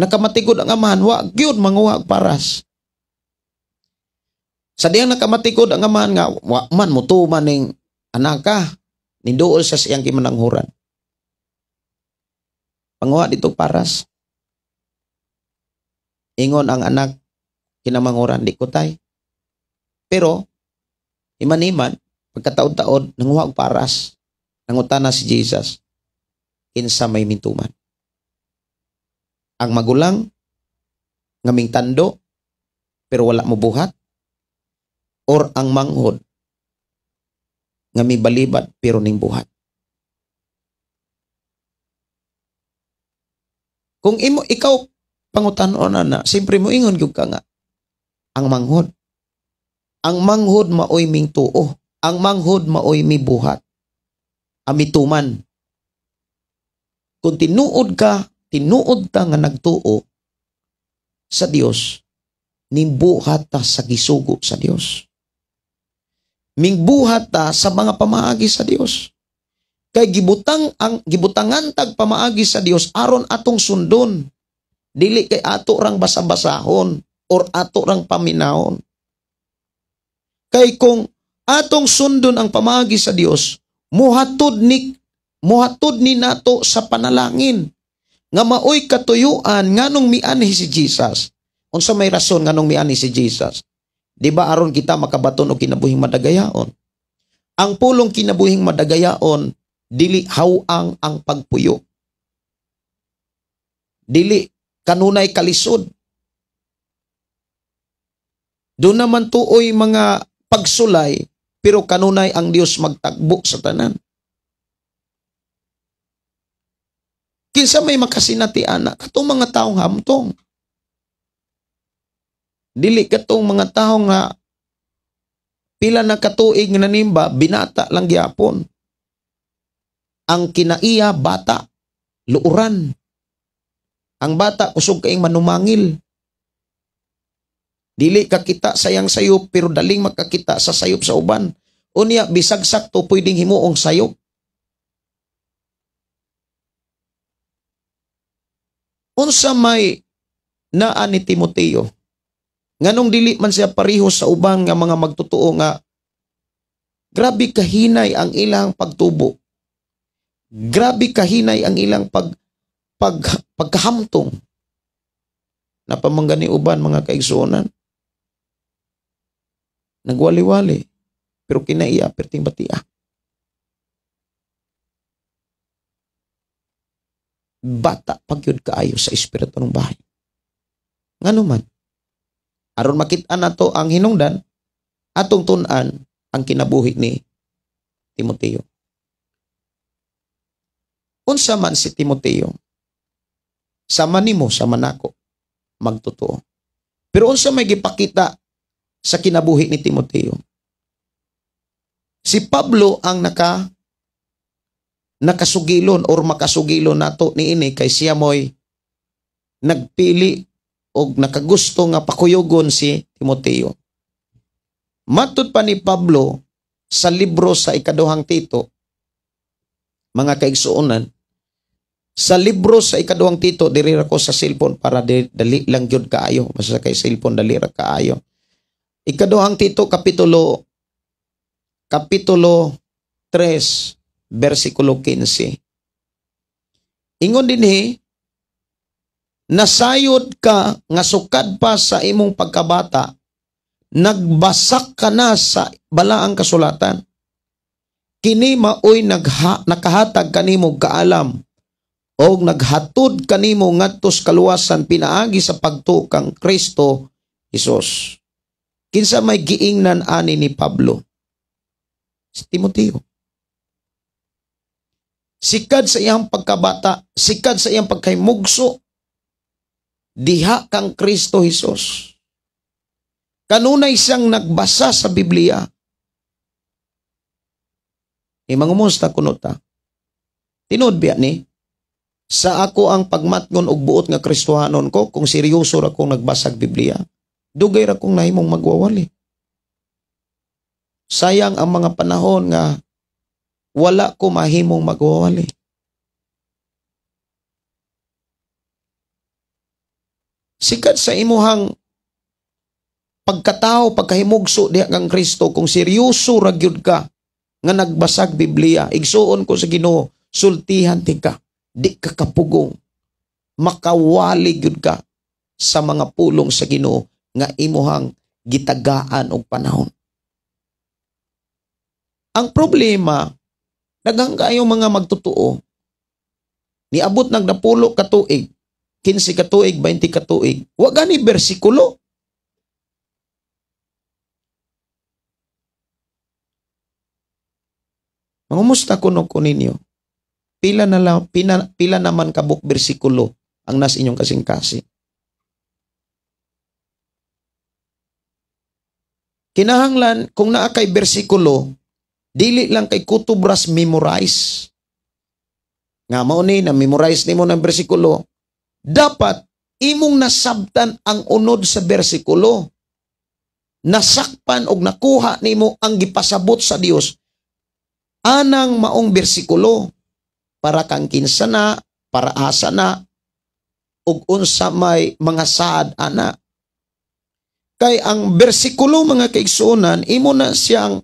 nakamatikod ang amahan, wa gyud manguha og paras. Sa diyang nakamatikod ang amahan nga, wa man, mutuman ning anaka, niduol sa siyang kimananghuran. "Panguha dito paras." Ingon ang anak, kinamanguran, "Di ko, tay." Pero, iman-iman, pagkataod-taod, nanguha og paras. Nangutana si Jesus, kinsa may mintuman? Ang magulang, nga mingtando, pero wala mo buhat? Or ang manghod, nga mibalibad, pero ning buhat? Kung imo ikaw pangutan-on na, siyempre mo ingon gyud ka nga, ang manghod. Ang manghod maoy mingtuo. Ang manghod maoy mibuhat. Amituman. Kung tinuod ka, tinuod ta nga nagtuo sa Dios, nimbuhat ta sa gisugo sa Dios. Mingbuhat ta sa mga pamaagi sa Dios. Kay gibutangan tag pamaagi sa Dios aron atong sundon. Dili kay ato rang basa-basahon or ato rang paminahon. Kay kung atong sundon ang pamaagi sa Dios, muhatod ni nato sa panalangin nga maoy katuyuan nganong mianhi si Jesus. Unsa may rason nganong mianhi si Jesus? Di ba aron kita makabaton og kinabuhing madagayaon? Ang pulong kinabuhing madagayaon, dili hawang ang pagpuyo. Dili kanunay kalisod. Doon naman tuoy mga pagsulay, pero kanunay ang Dios magtagbo sa tanan. Kinsa may makasinati ana katong mga taong hamtong. Dili katong mga taong nga pila na katuig nga nanimba, binata lang gyapon. Ang kinaiya bata, luuran. Ang bata kusog kaing manumangil. Dili ka kita sayang sayop pero daling makakita sa sayop sa uban. Unya bisag sakto pwedeng himuong sayop. Unsa may naa ni Timoteo? Nganong dili man siya pareho sa uban nga mga magtotoo nga grabe kahinay ang ilang pagtubo. Grabe kahinay ang ilang pagkahamtong. Napamangga ni uban mga kaigsuonan. Nagwali-wali, pero kinaiya, perting batia. Bata pagyud kaayo sa espiritu ng bahay. Ngano man, aron makit-an nato ang hinungdan, atong tun-an ang kinabuhi ni Timoteo. Unsa man si Timoteo, sama nimo, sama nako, magtotoo. Pero unsa may gipakita sa kinabuhi ni Timoteo? Si Pablo ang nakasugilon or makasugilon nato niini kay siya mo'y nagpili og nakagusto nga pakuyogon si Timoteo. Matud pa ni Pablo sa libro sa ikaduhang Tito, mga kaigsuonan, sa libro sa ikaduhang Tito, diri ra ko sa cellphone para dali lang gyud kaayo. Basta kay cellphone dali ra kaayo. Ikaduhang Tito, kapitulo 3, versikulo 15. Ingon dinhi, nasayod ka nga sukad pa sa imong pagkabata, nagbasak ka na sa balaang kasulatan. Kini maoy nakahatag kanimo kaalam og naghatod kanimo ngadto sa kaluwasan pinaagi sa pagtuo kang Kristo Hesus. Kinsa may giingnan ani ni Pablo? Si Timoteo. Sikad sa iyang pagkabata, sikad sa iyang pagkaymugso, diha kang Kristo Hesus. Kanunay siyang nagbasa sa Biblia. Mangumusta kuno ta. Tinuod biya ni? Sa ako ang pagmatngon og buot nga Kristohanon ko, kung seryoso ra kong nagbasag Biblia, dugay ra kong nahimong magwawali. Sayang ang mga panahon nga wala ko mahimong magwawali. Sikat sa imuhang pagkatao, pagkahimugso diha kang Kristo, kung seryoso ra gyud ka nga nagbasag Biblia, igsuon ko sa Ginoo, sultihan ti ka, di ka kapugong, makawali gyud ka sa mga pulong sa Ginoo nga imuhang gitagaan og panahon. Ang problema, daghang kaayo mga magtotoo, niabot nagnapulo ka tuig, 15 ka tuig, 20 ka tuig, wa gani bersikulo. Mangumusta kuno ko ninyo? Pila na naman kabuk bersikulo ang nas inyong kasing-kasing. Kinahanglan kung naa kay bersikulo, dili lang kay kutubras memorize. Nga mao ni na memorize nimo ng bersikulo, dapat imong nasabtan ang unod sa bersikulo. Nasakpan og nakuha nimo ang gipasabot sa Dios anang maong bersikulo para kang kinsa na, para asa na, ug unsa may mga saad ana. Kay ang bersikulo, mga kaigsuonan, imo na siyang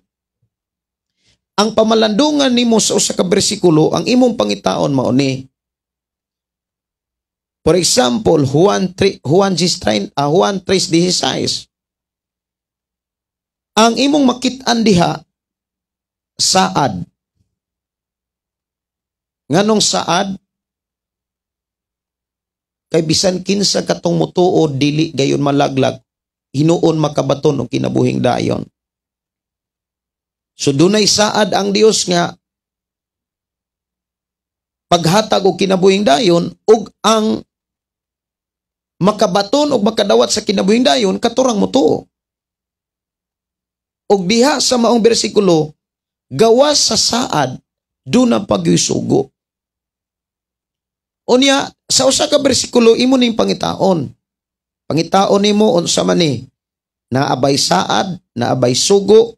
ang pamalandungan nimo sa usa ka bersikulo, ang imong pangitaon mao ni. For example, Juan 3:16. Ang imong makit-an diha saad. Nganong saad? Kay bisan kinsa katong mutuo dili gayon malaglag, hinuon makabaton og kinabuhing dayon. So dunay saad ang Dios nga paghatag og kinabuhing dayon, ug ang makabaton og makadawat sa kinabuhing dayon katurang mutuo. Og diha sa maong bersikulo, gawas sa saad duna pagyusugo. Unya sa usa ka bersikulo imo ning pangitaon. Pangitaon nimo unsa man ni? Naabay saad, naabay sugo,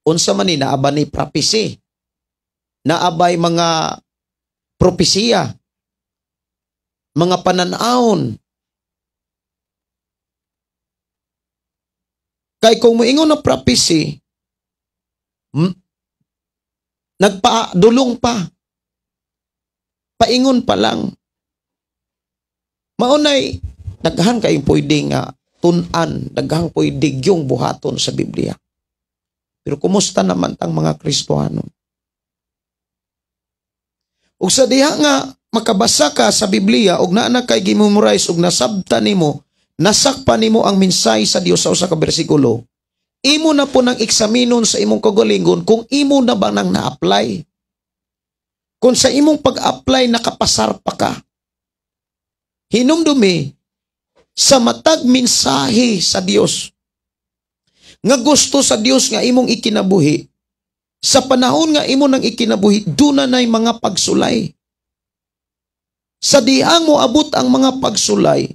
unsa man ni, naabay ni prophecy, naabay mga propesiya, mga pananawon. Kay kung moingon na prophecy, nagpadulong pa, paingon pa lang. Maunay, daghan kayong pwede nga tun-an, daghang pwede yung buhaton sa Biblia. Pero kumusta naman tang mga Kristohano? Ug sa diha nga makabasa ka sa Biblia ug naa na kay gimemorize ug nasabta nimo, nasakpa nimo ang mensahe sa Dios sa usa ka bersikulo, imo na po nang eksaminon sa imong kagalingon kung imo na ba nang na-apply. Kung sa imong pag-apply nakapasar pa ka. Hinumdumi, Sa matag mensahe sa Dios nga gusto sa Dios nga imong ikinabuhi, sa panahon nga imo nang ikinabuhi, duna nay mga pagsulay. Sa dihang moabot ang mga pagsulay,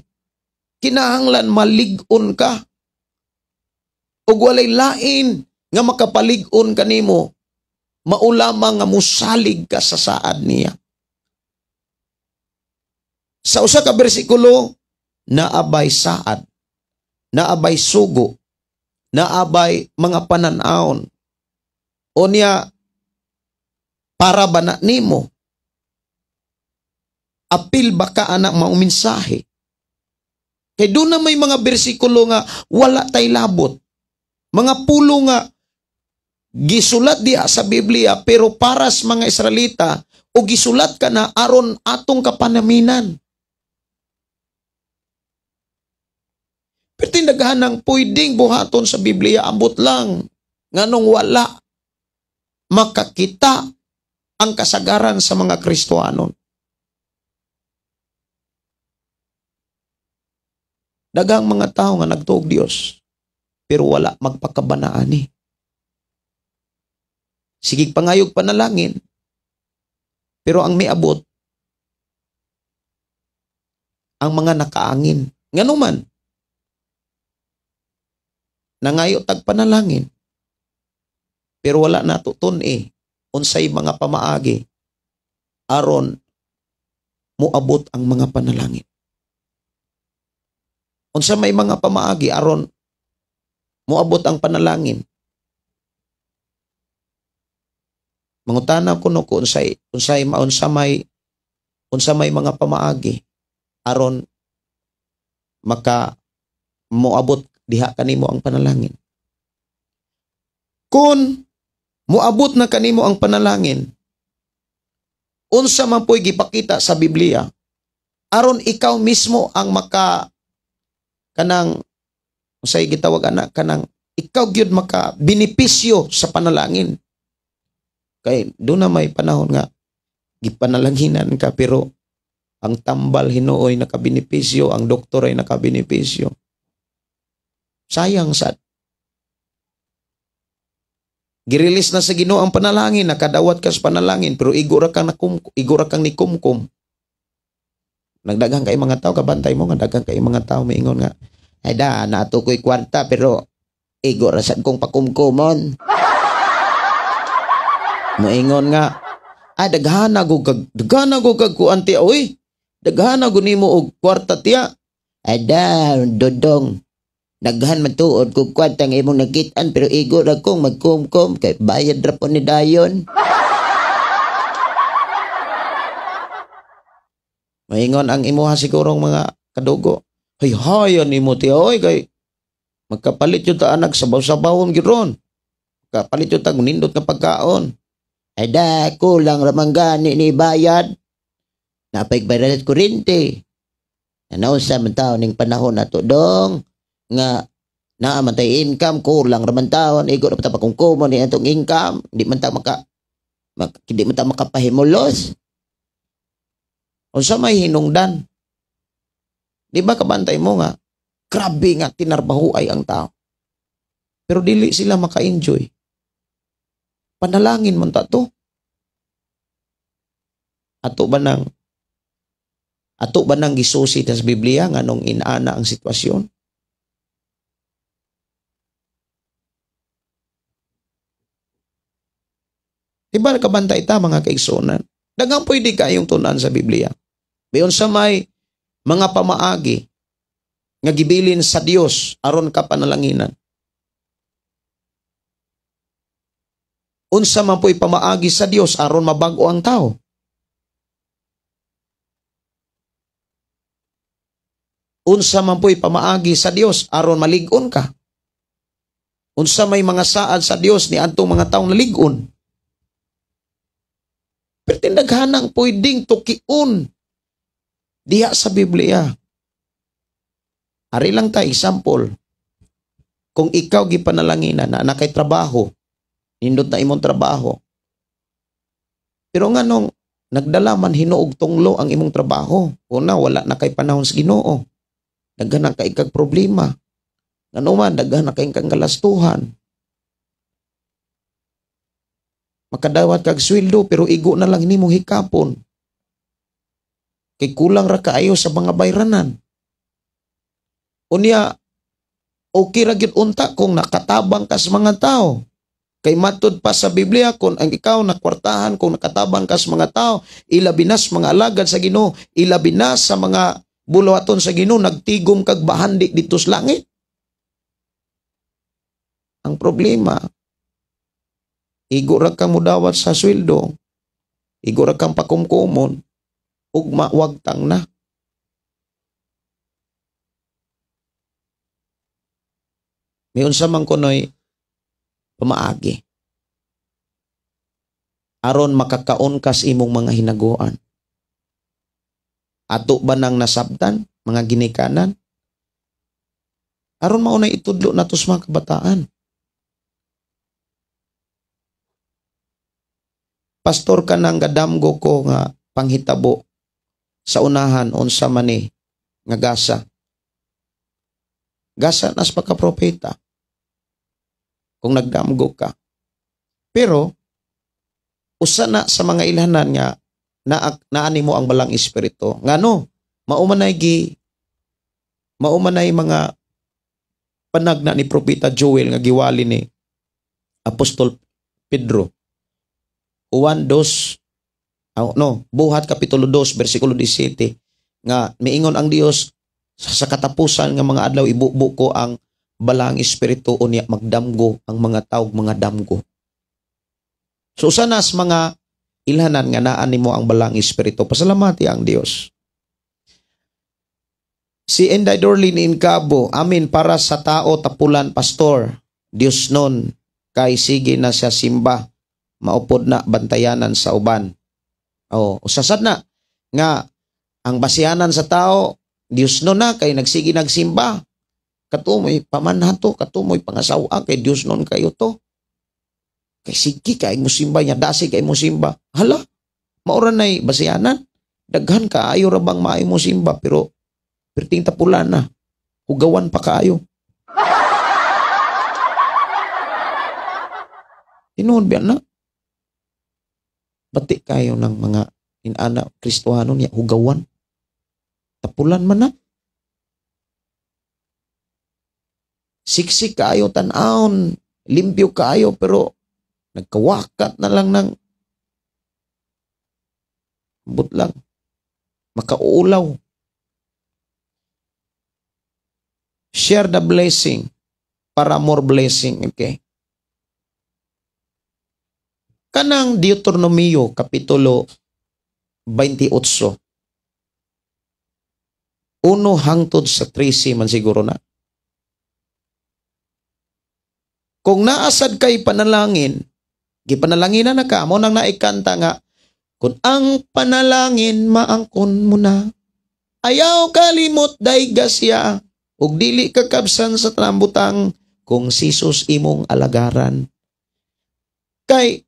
kinahanglan malig-on ka. Ug walay lain nga makapalig-on kanimo, maulamang nga musalig ka sa saad niya. Sa usa ka bersikulo, naabay saad, naabay sugo, naabay mga panan-awon. O niya, para ba na nimo? Apil ba ka anak maumensahe? Kay doon na may mga bersikulo nga wala tay labot. Mga pulo nga gisulat diha sa Biblia pero para sa mga Israelita o gisulat ka na aron atong kapanaminan. Pero tindaghan ng pwedeng buhaton sa Biblia, ambot lang nganong wala makakita ang kasagaran sa mga Kristohanon. Daghang mga tao nga nagtuog Dios pero wala magpakabanaan ni. Sige pangayog panalangin pero ang miabot ang mga nakaangin. Nganuman nangayo tag panalangin pero wala nato tun-i unsay mga pamaagi aron moabot ang mga panalangin. Unsa may mga pamaagi aron moabot ang panalangin? Mangutana kuno ko unsay unsay maunsa may unsa may mga pamaagi aron maka moabot diha kanimo ang panalangin. Kung moabot na kanimo ang panalangin, unsa man po'y gipakita sa Biblia aron ikaw mismo ang maka kanang unsay gitawag ana kanang ikaw gyud maka benepisyo sa panalangin. Kay do na may panahon nga gipanalanginan ka pero ang tambal hinuoy nakabenepisyo, ang doktor ay nakabenepisyo. Sayang sad. Girelease na sa Ginoo ang panalangin, nakadawat ka sa panalangin pero igo ra kang igo ra kang nikumkum. Nagdaghang kay mga tao, kabantay mo nga daghang kay mga tao miingon nga ay da nato ko'y kwarta pero igo ra sad kong pakumkumon. Moingon nga ay daghana go kag kuan tiya oy. Daghana go nimo og kwarta tiya. Ay da dodong daghan man tuod kog kwarta nga imong nakit-an pero igo ra kong magkumkum kay bayad ra po ni dayon. Moingon ang imuha sigurong mga kadugo. Hay hayan nimo tiya oy kay magkapalit jud ta anak sabaw-sabawon gyud ron. Magkapalit jud ta nindot nga pagkaon. Ay da kulang ra man gani ni bayad. Napay bayad at kuryente. Nausa man taon ning panahon nato dong nga naa man tay income, kulang ra man taon, igo ra pa ta pakungkumon ni atong income, di man ta di man ta makapahimulos. Unsa may hinungdan? Di ba kabantay mo nga grabe nga tinarbaho ay ang tao. Pero dili sila maka-enjoy. Panalangin man ta to. Ato ba nang gisusi sa Biblia nganong inaana ang sitwasyon? Di ba kabantay ta mga kaigsuonan? Daghang pwede kayong tun-an sa Biblia. Mayon sa may mga pamaagi nga gibilin sa Dios aron ka panalanginan. Unsa man po'y pamaagi sa Dios aron mabag-o ang tao. Unsa man po'y pamaagi sa Dios aron malig-on ka. Unsa may mga saad sa Dios ni adtong mga taong nalig-on. Pero tindaghanang pwedeng tukion diha sa Biblia. Ari lang ta example. Kung ikaw gipanalanginan na nakay trabaho, nindot na imong trabaho. Pero nganong nagdala man hinuog tunglo ang imong trabaho, una wala na kay panahon sa Ginoo. Daghan na kay kag problema. Ngano man daghan na kay kang galastuhan. Makadawat kag sweldo pero igo na lang nimo hikapon. Kay kulang ra kaayo sa mga bayranan. Unya okay ra gyud unta kung nakatabang ka sa mga tao. Kay matud pa sa Biblia kung ang ikaw nakwartahan kung nakatabang ka sa mga tao, ilabi na sa mga alagad sa Ginoo, ilabi na sa mga buluhaton sa Ginoo, nagtigom kag bahandi dito sa langit. Ang problema, igo ra kang mudawat sa sweldo, igo ra kang pakumkumon, ug mawagtang na. May unsa man kunoy pamaagi aron makakaon kas imong mga hinaguan. Ato ba nang nasabtan mga ginikanan? Aron maunay itudlo nato sa mga kabataan. Pastor, kanang gadamgo ko nga panghitabo sa unahan unsa man ni nga gasa. Gasa nas pagka-propeta kung nagdamgo ka. Pero usa na sa mga ilhanan nga naani mo ang balang espiritu. Ngano, maumanay mga panagna ni Propeta Joel nga giwali ni Apostol Pedro. 1:2, Buhat kapitulo 2 bersikulo 17 nga miingon ang Dios sa katapusan nga mga adlaw ibubo ko ang balang espiritu unya magdamgo ang mga tawo mga damgo. So usa nas mga ilhanan nga naa nimo ang balang espiritu. Pasalamati ang Dios. Si Inday Dorlin Incabo, amin para sa tao tapulan pastor. Dios nun kay sige na siya simba, maupod na bantayanan sa uban. O usasad na nga ang basihanan sa tao Dios nun na kay nagsige nagsimba. Katumoy pamanha to, katumoy pangasawa kay Dios nun kayo to. Kay sige kay mo simba niya, dasi kay mo simba. Hala, maura nay basihanan. Daghan kaayo ra bang maayo mo simba pero perting tapulan na. Hugawan pa kaayo. Tinuod biya na. Bati kayo ng mga inana Kristohano niya, hugawan. Tapulan man na. Siksik kaayo tan-awon, limpyo kaayo pero nagkawakat na lang ng butlang, makauulaw. Share the blessing para more blessing, okay? Kanang Deuteronomio kapitulo 28. 1 hangtod sa 13 man siguro na. Kung naasad kay panalangin, gipanalanginan na ka, mo nang naikanta nga, kung ang panalangin maangkon mo na, ayaw kalimot daygasya, ug dili kakabsan sa trambutang, kung si Jesus imong alagaran. Kay,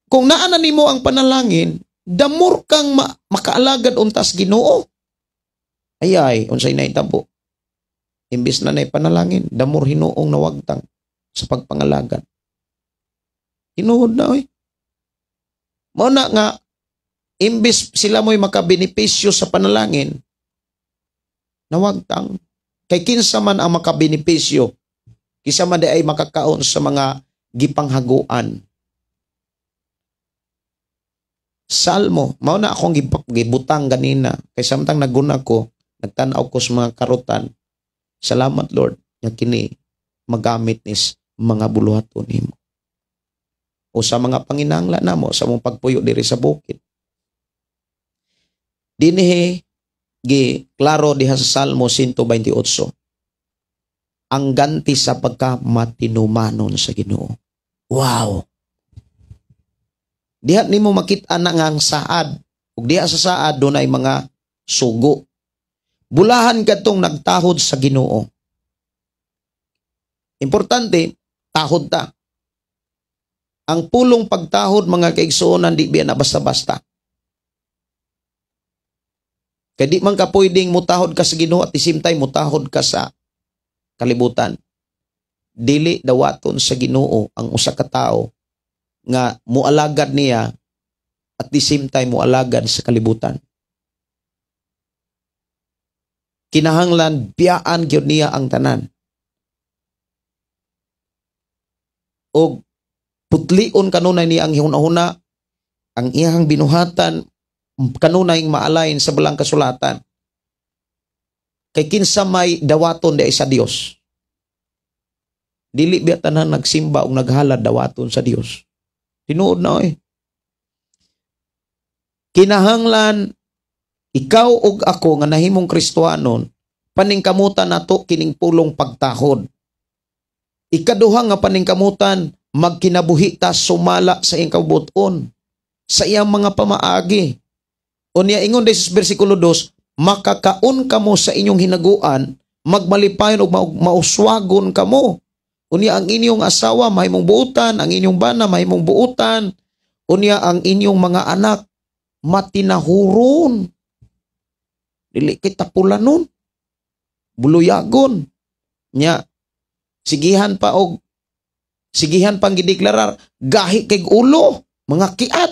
kung naana nimo ang panalangin, damor kang makaalagad untas Ginoo. Ayay, unsay naitabo. Imbis na naipanalangin, damor hinuong nawagtang sa pagpangalagad. Hinuod na, oy. Mao na nga, imbis sila mo'y makabenepisyo sa panalangin, nawagtang. Kay kinsa man ang makabenepisyo, kinsa man di ay makakaon sa mga gipanghaguan. Salmo, mao na akong gibutang ganina. Kay samtang naguna ko, nagtan-aw ko sa mga karutan. Salamat Lord, nga kini magamit nis mga buluhaton nimo. O sa mga panginahanglan namo sa mong pagpuyo diri sa bukid. Dinhi gi klaro diha sa Salmo 128. Ang ganti sa pagkamatinumanon sa Ginoo. Wow. Diha nimo makit-an na nga ang saad. Ug diha sa saad dunay mga sugo. Bulahan kadtong nagtahod sa Ginoo. Importante, tahod ta. Ang pulong pagtahod mga kaigsuonan di biya na basta-basta. Kay di man ka pwedeng mutahod ka sa Ginoo at the same time mutahod ka sa kalibutan. Dili dawaton sa Ginoo ang usa ka tawo nga mualagad niya at the same time mualagad sa kalibutan. Kinahanglan biyaan gyud niya ang tanan. Og putlion kanunay niya ang huna-huna, ang iyang binuhatan kanunay maalain sa balang kasulatan. Kay kinsa may dawaton di sa Dios. Dili biya tanan nagsimba og naghalad dawaton sa Dios. Tinuod na oy. Kinahanglan ikaw ug ako nga nahimong Kristohanon, paningkamutan nato kining pulong pagtahod. Ikaduha nga paningkamutan, magkinabuhi ta sumala sa iyang kabuton, sa iyang mga pamaagi. Unya ingon sa bersikulo 2, makakaon kamo sa inyong hinaguan, magmalipayon ug mauswagon kamo. Unya ang inyong asawa mahimong buutan, ang inyong bana mahimong buutan, unya ang inyong mga anak matinahuron. Dili kita pulanon, buluyagon. Nya sigihan pa og sigihan pang gideklarar gahi kay ulo, mga kiat.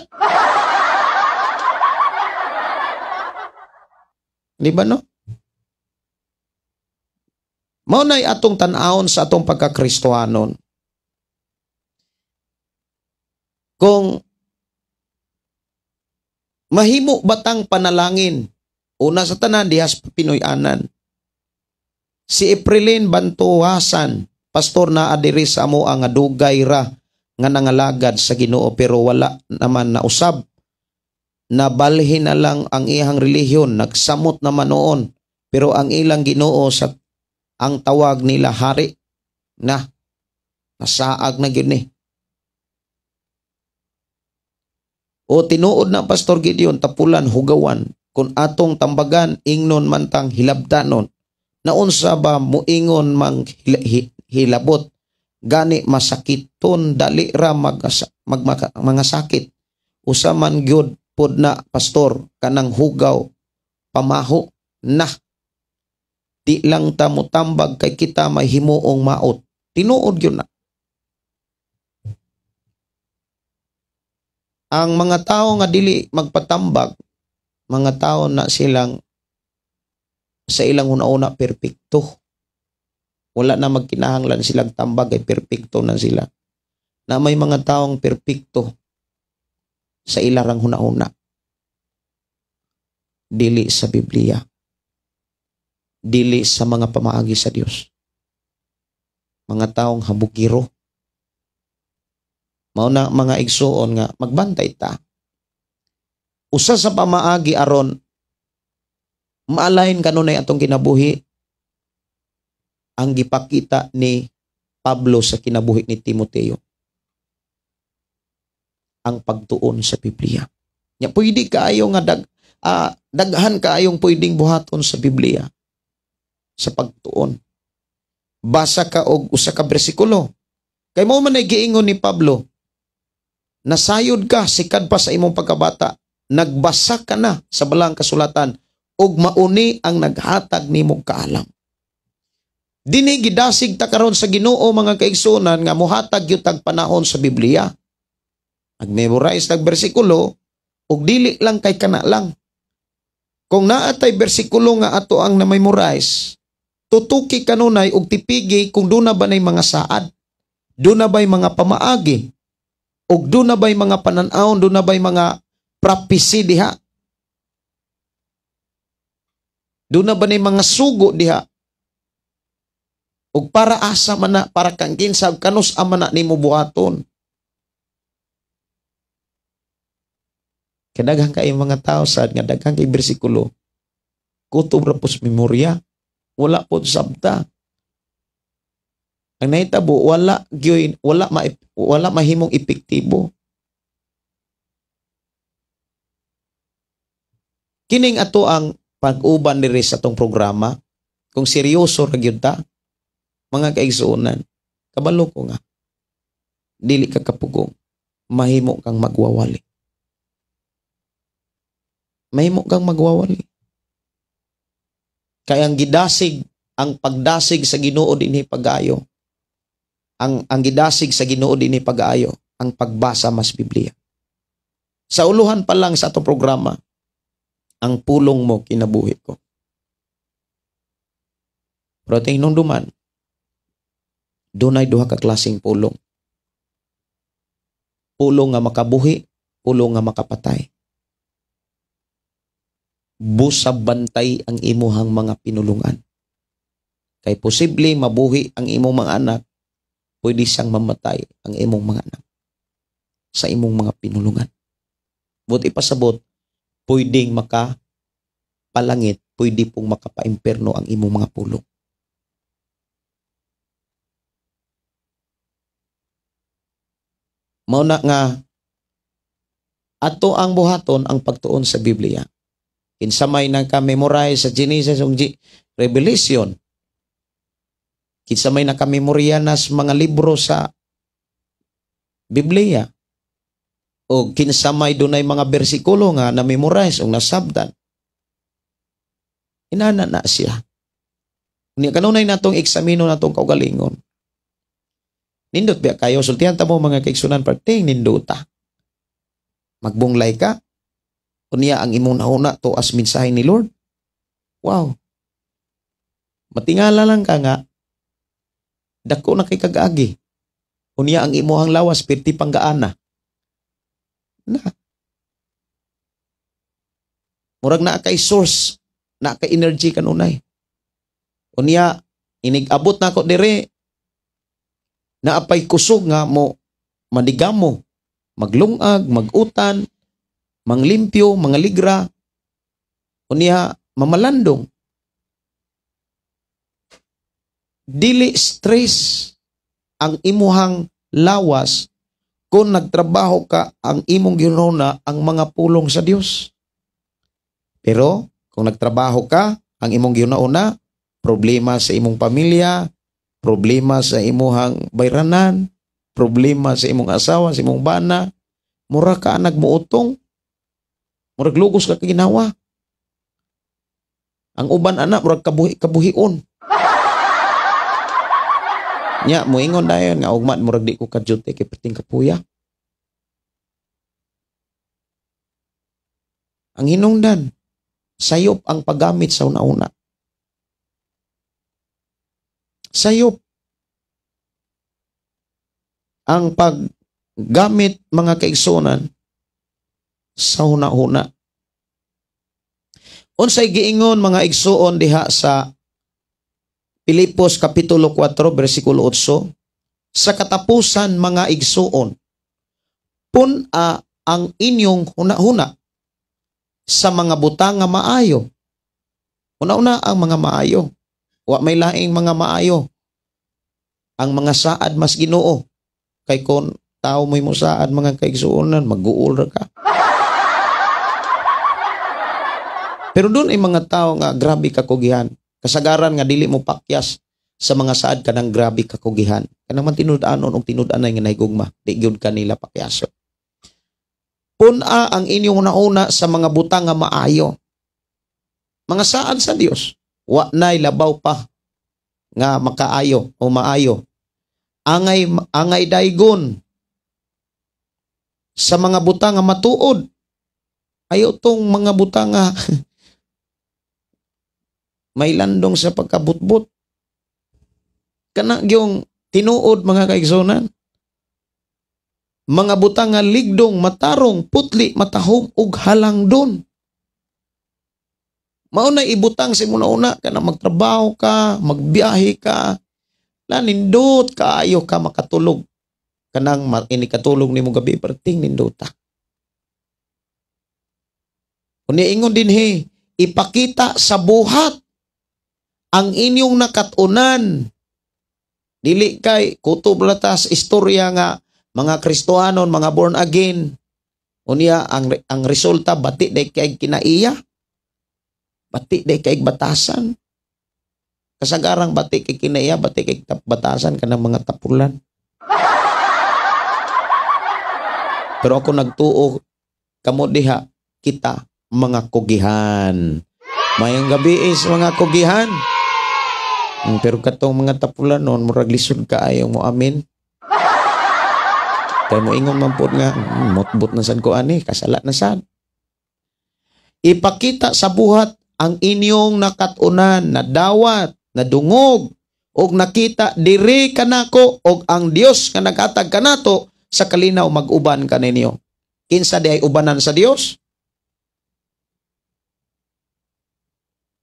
Di ba no? Mao nay atong tan-awon sa atong pagkakristohanon. Kung mahimo batang panalangin, una sa tanan dihas Pinoy-anan. Si Eprilin Bantuhasan, pastor na adiri sa amo ang dugay ra nga nangalagad sa Ginoo pero wala naman nausab. Nabalhin na lang ang iyang relihiyon, nagsamot naman noon pero ang ilang Ginoo sa ang tawag nila hari na nasaag na gyud ni. O tinuod na Pastor Gideon, tapulan hugawan kun atong tambagan ingnon mantang hilabdanon. Naunsa ba muingon mang hilabot gani masakiton dali ra mga sakit. Usa man gyud pod na pastor kanang hugaw pamaho na. Di lang ta motambag kay kita may himuong maot. Tinuod gyud na. Ang mga tao nga dili magpatambag, mga tao na silang sa ilang una-una perpekto. Wala na magkinahanglan silang tambag ay perpekto na sila. Na may mga taong perpekto sa ilarang huna-una. Dili sa Biblia. Dili sa mga pamaagi sa Dios. Mga taong habugiro. Mao na mga igsuon nga magbantay ta. Usa sa pamaagi aron maalain kanunay atong kinabuhi ang gipakita ni Pablo sa kinabuhi ni Timoteo. Ang pagtuon sa Biblia. Nya pwede kaayo nga daghan kaayong pwedeng buhaton sa Biblia sa pagtuon. Basa ka og usa ka bersikulo. Kay mao man ay giingon ni Pablo, nasayod ka sikad pa sa imong pagkabata, nagbasa ka na sa balang kasulatan ug mauni ang naghatag nimong kaalam. Dini gidasig ta karon sa Ginoo mga kaigsuonan nga mohatag gyud tag panahon sa Biblia. Nag-memorize tag bersikulo ug dili lang kay kana lang. Kung naa tay bersikulo nga ato ang na-memorize, tutuki kanunay ug tipigi kung duna ba nay mga saad, duna ba'y mga pamaagi, ug duna ba'y mga panan-awon, duna ba'y mga prophecy diha. Duna ba nay mga sugo diha? Ug para asa man na, para kang kinsa, kanus ama na nimo buhaton. Kadaghang kay mga tao sad nga daghang kay bersikulo. Kutob ra pos memorya, wala pod sabta. Ang nahitabo wala gyud, wala mahimong epektibo. Kining ato ang pag-uban diri sa atong programa, kung seryoso ra gyud ta, mga kaigsuonan, kabalo ko nga dili ka kapugong, mahimo kang magwawali. Mahimo kang magwawali. Kay ang gidasig, ang pagdasig sa Ginoo dinhi pag-ayo. Ang gidasig sa Ginoo dinhi pag-ayo, ang pagbasa mas Biblia. Sa uluhan pa lang sa atong programa, ang pulong mo kinabuhi ko. Pero tinumduman, dunay duha ka klaseng pulong. Pulong nga makabuhi, pulong nga makapatay. Busab bantay ang imuhang mga pinulungan. Kay posible mabuhi ang imong mga anak, pwede siyang mamatay ang imong mga anak sa imong mga pinulungan. But ipasabot, pwedeng makapalangit, pwede pong makapaimpierno ang imong mga pulong. Mao na nga ato ang buhaton ang pagtuon sa Biblia. Kinsa may naka-memorize sa Genesis ug Revelation. Kinsa may naka-memorya na sa mga libro sa Biblia. O kinsa may dunay mga bersikulo nga na-memorize o nasabdan. Inana na siya. Unya kanunay natong eksamino natong kaugalingon. Nindot biya kayo, sultihan ta mo mga kaigsunan, perting nindota. Magbunglay ka. Unya ang imong nahuna to as mensahe ni Lord. Wow. Matingala lang ka nga, dako na kay kag-agi. Unya ang imuhang lawas, pirti panggaana. Na. Murag na kay source, na kay energy kanunay. Unya, inig-abot na ako dire, naapay kusog nga mo madigamo, maglungag, magutan, manglimpyo, mangaligra, unya mamalandong. Dili stress ang imuhang lawas kung nagtrabaho ka ang imong ginuna ang mga pulong sa Dios. Pero kung nagtrabaho ka ang imong gihuna-una, problema sa imong pamilya, problema sa imuhang bayranan, problema sa imong asawa, sa imong bana, mura ka nagmuutong, murag lugos ka kaginawa. Ang uban anak, murag kabuhion. Nya, muingon dayon nga ugma murag di ko ka-duty kay perting kapuya. Ang hinungdan, sayop ang paggamit sa una-una. Sayop ang paggamit mga kaigsunan sa huna-huna. Unsay giingon mga igsuon diha sa Pilipos Kapitulo 4 versikulo 8, sa katapusan mga igsuon, pun-a ang inyong huna-huna sa mga butang nga maayo. Una-una ang mga maayo. Wa may laing mga maayo. Ang mga saad mas Ginoo. Kay kon tao mo'y mosaad mga kaigsuonan, mag-uol ra ka. Pero doon ay mga tao nga grabe kakugihan. Kasagaran nga dili mo pakyas sa mga saad kanang grabe kakugihan. Kanang man tinud-anon og tinud-anay nga nahigugma, di gyud kanila pakyaso. Pun-a ang inyong una-una sa mga butang nga maayo. Mga saad sa Dios. Wa nay labaw pa nga makaayo o maayo. Angay daygon sa mga butang nga matuod. Ayo tong mga butang nga may landong sa pagkabutbut. Kana gyung tinuod mga kaigsunan. Mga butang nga ligdong, matarong, putli, matahom ug halangdon. Mao na ibutang sa imong una kana magtrabaho ka, magbiyahe ka, nindot kaayo ka makatulog. Kanang inikatulog nimo gabi perting nindota. Unya ingon dinhi, ipakita sa buhat ang inyong nakatunan. Dili kay kutob latas istorya nga mga Kristohanon, mga born again. Unya ang resulta bati day kay kinaiya. Bati day kay batasan. Kasagarang bati kay kinaiya, bati kay batasan kanang mga tapulan. Pero ako nagtuo kamo diha kita mga kugihan. Mayong gabi is mga kugihan. Pero katong mga tapulan noon, murag lisod kaayo mo amin. Kay mo ingon man pod nga, motbot na sad ko ani, kasala na sad. Ipakita sa buhat ang inyong nakat-unan, nadawat, nadungog, og nakita diri kanako, og ang Dios nga naghatag kanato sa kalinaw mag-uban kaninyo. Kinsa di ay ubanan sa Dios?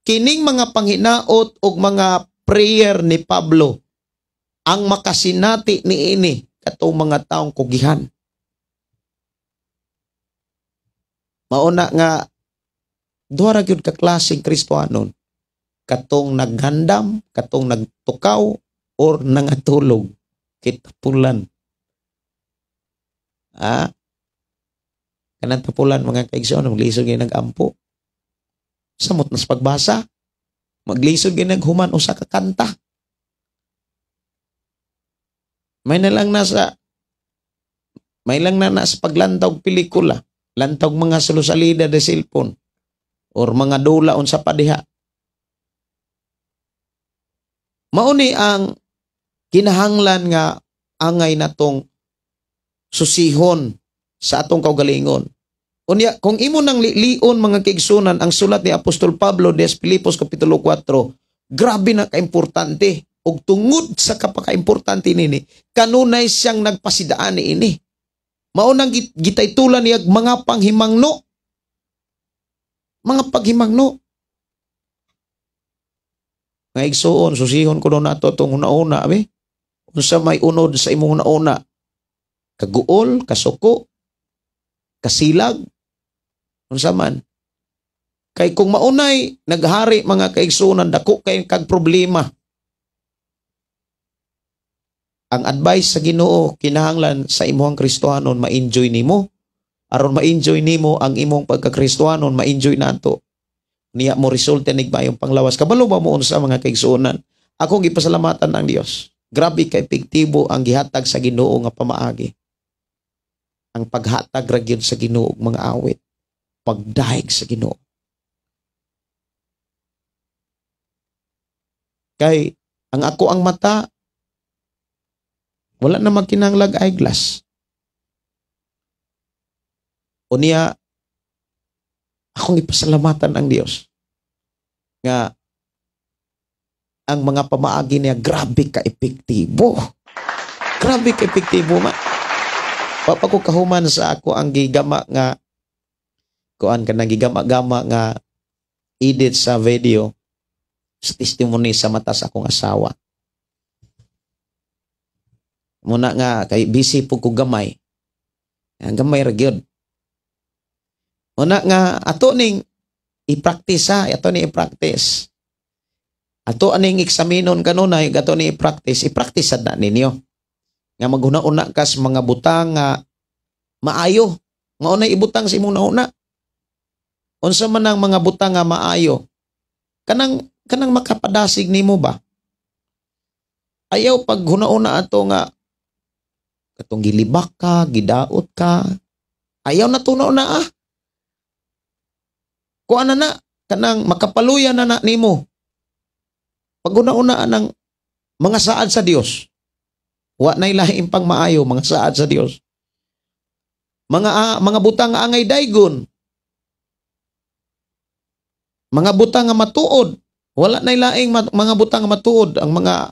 Kining mga panghinaot og mga prayer ni Pablo ang makasinati niini katong mga taong kugihan. Mauna nga duha ra gyud ka klaseng Kristohanon, katong naghandam, katong nagtukaw or nangatulog kitapulan. Ah, kanang tapulan mga kaigsoon, maglisod gyud nag-ampo. Samot nas pagbasa, maglisod gyud naghuman usa ka kanta. May na lang nasa may lang na nasa paglantaw pelikula, lantaw mga sulusalida de cellphone or mga dula unsa pa diha. Mauni ang kinahanglan nga angay natong susihon sa atong kaugalingon. Unya, kung imo nang lilion mga kaigsunan ang sulat ni Apostol Pablo de Filipos Kapitulo 4, grabe na kaimportante. Og tungod sa kapakaimportante nini, kanunay siyang nagpasidaan niini. Maunang gitaytulan niya mga panghimangno. Mga paghimangno. Nga igsuon, susihon ko nato itong una-una. Abi? Unsa may unod sa imong una-una? Kaguol, kasuko, kasilag, unsa man. Kay kung maunay, naghari mga kaigsuonan, dako kay kag problema. Ang advice sa Ginoo kinahanglan sa imong Kristohanon ma-enjoy nimo. Aron ma-enjoy nimo ang imong pagka-Kristohanon, ma-enjoy nato. Niya mo resulta nig maayong panglawas. Kabalo ba mo unsa mga kaigsuonan? Akong gipasalamatan ang Dios. Grabe ka epektibo ang gihatag sa Ginoo nga pamaagi. Ang paghatag ra gyud sa Ginoo og mga awit, pagdahig sa Ginoo. Kay ang ako ang mata wala na magkinahanglag eyeglass. Unya, akong ipasalamatan ang Dios nga ang mga pamaagi niya grabe ka epektibo. Grabe ka epektibo ma. Papa ko kahuman sa ako ang gigama nga kuan ka nang gigama-gama nga edit sa video sa testimony sa mata sa akong asawa. Muna nga kay busy po ko gamay. Ang gamay ra gyud. Muna nga ato ning i-practice ha, ato ning i-practice. Ato aning eksaminon kanunay, ato ning i-practice, i-practice sad na ninyo. Nga maghuna-una ka sa mga butang nga maayo. Maunay ibutang sa imong nauna. Unsa man ang mga butang nga maayo? Kanang kanang makapadasig nimo ba? Ayaw pag huna-una ato nga katong gilibak ka, gidaot ka. Ayaw na tunaw na ah. Kuan na na, kanang makapaluya na na nimo. Pag una-una ang mga saad sa Dios. Wa nay lain pang maayo, mga saad sa Dios. Mga butang nga angay daygon. Mga butang nga matuod. Wala nay laing mga butang nga matuod ang mga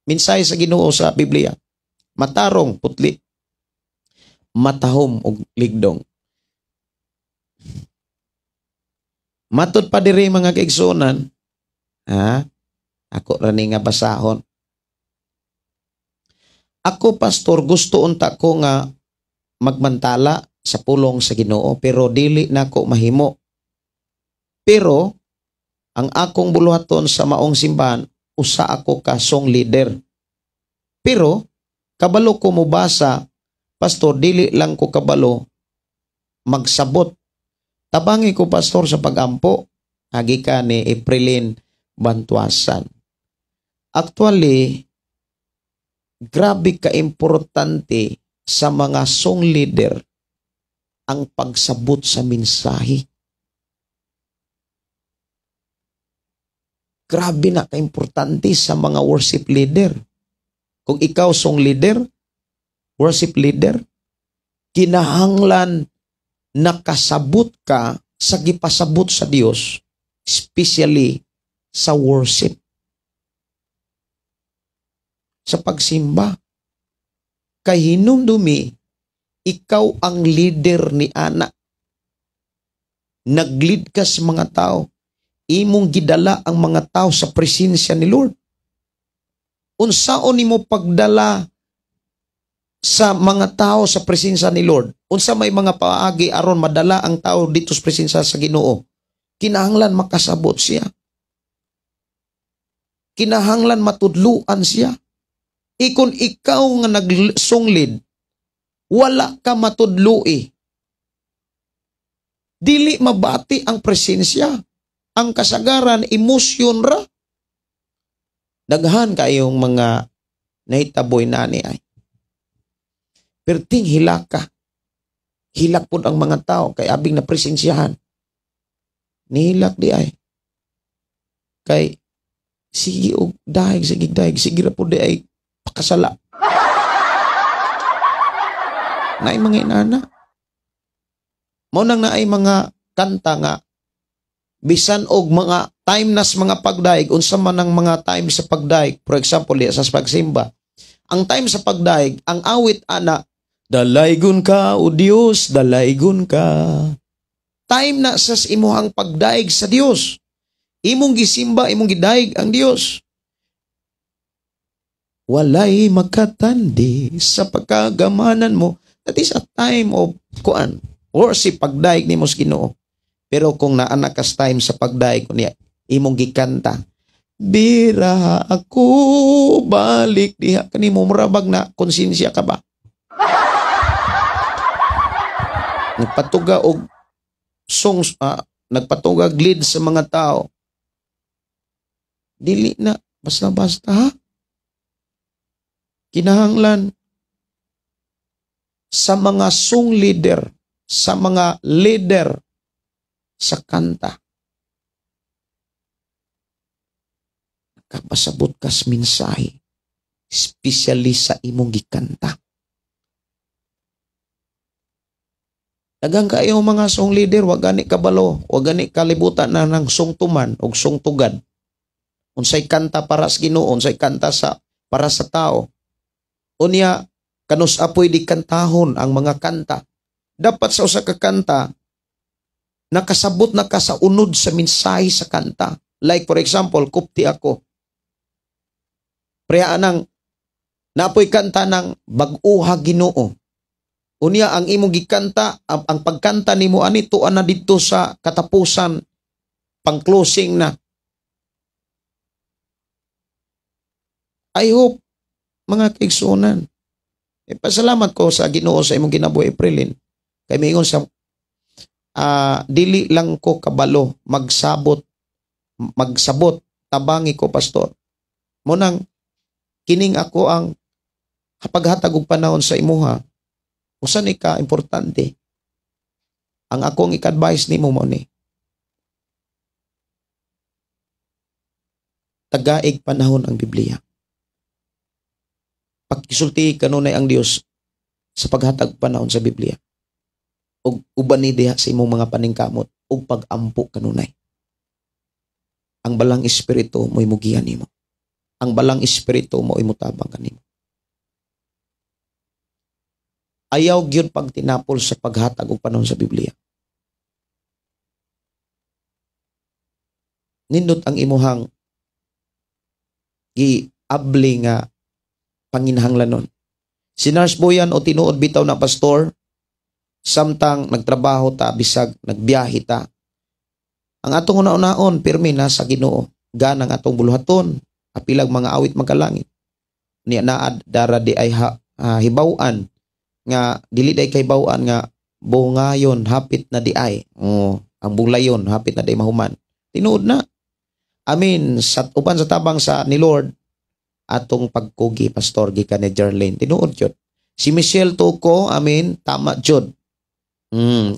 mensahe sa Ginoo sa Biblia. Matarong putli, matahom og ligdong. Matud pa diri mga kaigsuonan, ha? Ako ra ni nga basahon. Ako pastor gusto unta ko nga magmantala sa pulong sa Ginoo pero dili nako mahimo. Pero ang akong buluhaton sa maong simbahan, usa ako ka song leader. Pero kabalo ko mobasa, pastor, dili lang ko kabalo magsabot. Tabangi ko pastor sa pagampo. Agi ka ni Aprilin Bantuasan. Actually, grabe ka-importante sa mga song leader ang pagsabot sa mensahe. Grabe na kaimportante sa mga worship leader. Kung ikaw song leader, worship leader, kinahanglan nakasabot ka sa gipasabot sa Dios, especially sa worship. Sa pagsimba. Kay hinumdumi, ikaw ang leader ni ana. Nag-lead ka sa mga tao. Imong gidala ang mga tao sa presensya ni Lord. Unsaon nimo pagdala sa mga tao sa presensya ni Lord? Unsa may mga paagi aron madala ang tao dito sa presensya sa Ginoo? Kinahanglan makasabot siya. Kinahanglan matudluan siya. Ikon ikaw nga nagsunglid, wala ka matudloi. Dili mabati ang presensya. Ang kasagaran, emosyon ra. Daghan kayong mga nahitaboy nani ay. Perting hilak ka. Hilak pod ang mga tao kay abing na presensyahan. Nihilak di ay. Kay sige og dahig, sige dahig, sige ra pod di ay pakasala. Naay mga inana. Mao nang naay mga kanta nga bisan og mga time nas mga pagdaig, unsa man ang mga time sa pagdaig. For example, diya sa pagsimba. Ang time sa pagdaig, ang awit ana, dalaygon ka, o Dios, dalaygon ka. Time na sa imuhang pagdaig sa Dios. Imong gisimba, imong gidaig ang Dios. Walay makatandi sa pagkagamanan mo. That is a time of kuan or si pagdaig nimo sa Ginoo. Pero kung naana kas time sa pagdaig niya, imong gikanta, bira ako balik diha kanimo, murabag na konsensya ka ba? Nagpatuga og songs, nagpatuga lead sa mga tao. Dili na basta-basta ha. Kinahanglan sa mga song leader, sa mga leader sa kanta, kapasabot kas mensahe, especially sa imong gikanta. Daghang kayo mga song leader, wag gani kabalo, wag gani kalibutan na ng song tuman og song tugad. Unsay kanta para sa Ginoo, unsay kanta sa para sa tao. Unya kanus apoy di kantahon ang mga kanta. Dapat sa usa ka kanta nakasabot na ka sa unod sa mensahe sa kanta. Like for example, Kupti Ako. Preha anang napoy kanta ng Bag-uha Ginoo. Unya ang imong gikanta, ang pagkanta nimo ani tuan na didto sa katapusan, pang-closing na. I hope mga kaigsuonan, pasalamat ko sa Ginoo sa imong kinabuhi, Aprilin. Kay miingon sa dili lang ko kabalo magsabot, tabangi ko pastor. Mo nang kining ako ang paghatag og panahon sa imuha. Usa ni ka importante. Ang akong i-advise nimo mao ni, tagaig panahon ang Biblia. Pagkisulti kanunay ang Dios sa paghatag panahon sa Biblia. Og uban ni diha sa imong mga paningkamot og pag-ampo kanunay. Ang balang espiritu mo'y mugiya nimo. Ang balang espiritu mo'y mutabang kanimo. Ayaw gyud pagtinapol sa paghatag og panahon sa Biblia. Nindot ang imuhang giabli nga panginahanglanon. Si Nurse Boyan o tinuod bitaw na pastor, samtang nagtrabaho ta bisag nagbiyahe ta. Ang atong una-unaon pirmi na sa Ginoo, ganang atong buluhaton, apilag mga awit magkalangit. Niya naad dara di ay hibaw-an nga dili day kay bawaan nga bungayon hapit na di ay. Oh, ang bulayon hapit na di mahuman. Tinuod na. Amin sa uban sa tabang sa ni Lord atong pagkugi pastor gikan ni Jerlene. Tinuod jud. Si Michelle Tuco, amin, tama jud.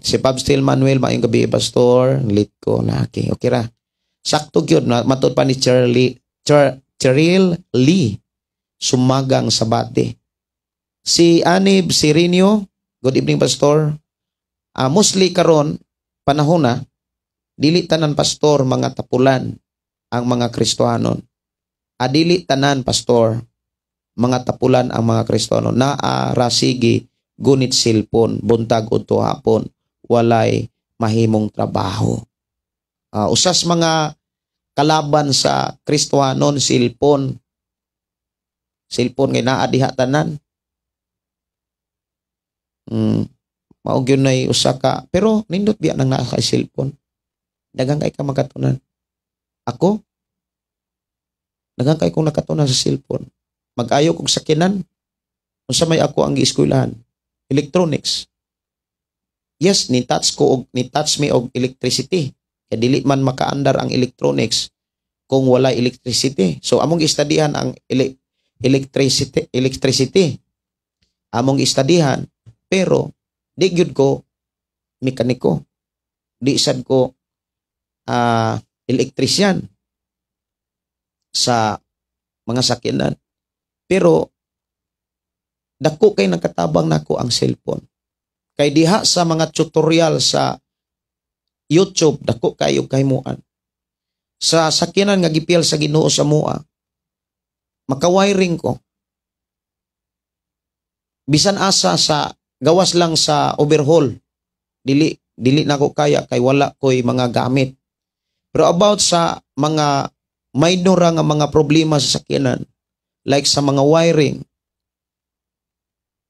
Si Pab Steel Manuel, maayong gabi pastor, lit ko na okay, okay ra. Sakto gyud na matud pa ni Charlie Cheryl Lee Sumagang Sabate. Si Anib Sirinio, good evening, Pastor. Mostly karon panahon na dili tanan, Pastor, mga tapulan ang mga Kristohanon. Adili tanan, Pastor, mga tapulan ang mga Kristohanon. Naa rasigi gunit cellphone buntag udto hapon, walay mahimong trabaho. Usas mga kalaban sa Kristohanon, cellphone. Cellphone kay naa diha tanan. Mao gyud nay usa ka, pero nindot biya nang naa kay cellphone. Daghang kay ka makatunan. Ako, daghang kay kong nakatunan sa cellphone. Mag-ayo kog sakyanan. Unsa may ako ang gieskwelahan? Electronics. Yes, ni touch me og electricity. Kay dili man makaandar ang electronics kung wala electricity. So among gistudihan ang electricity. Among gistudihan, pero di gyud ko mekaniko. Di sad ko electrician sa mga sakyanan. Pero dako kay nagkatabang nako ang cellphone. Kay diha sa mga tutorial sa YouTube, dako kayo kahimuan. Sa sakyanan nga gipil sa Ginoo sa mua, maka-wiring ko. Bisan asa sa gawas lang sa overhaul, dili dili nako kaya kay wala ko'y mga gamit. Pero about sa mga minor nga mga problema sa sakyanan, like sa mga wiring,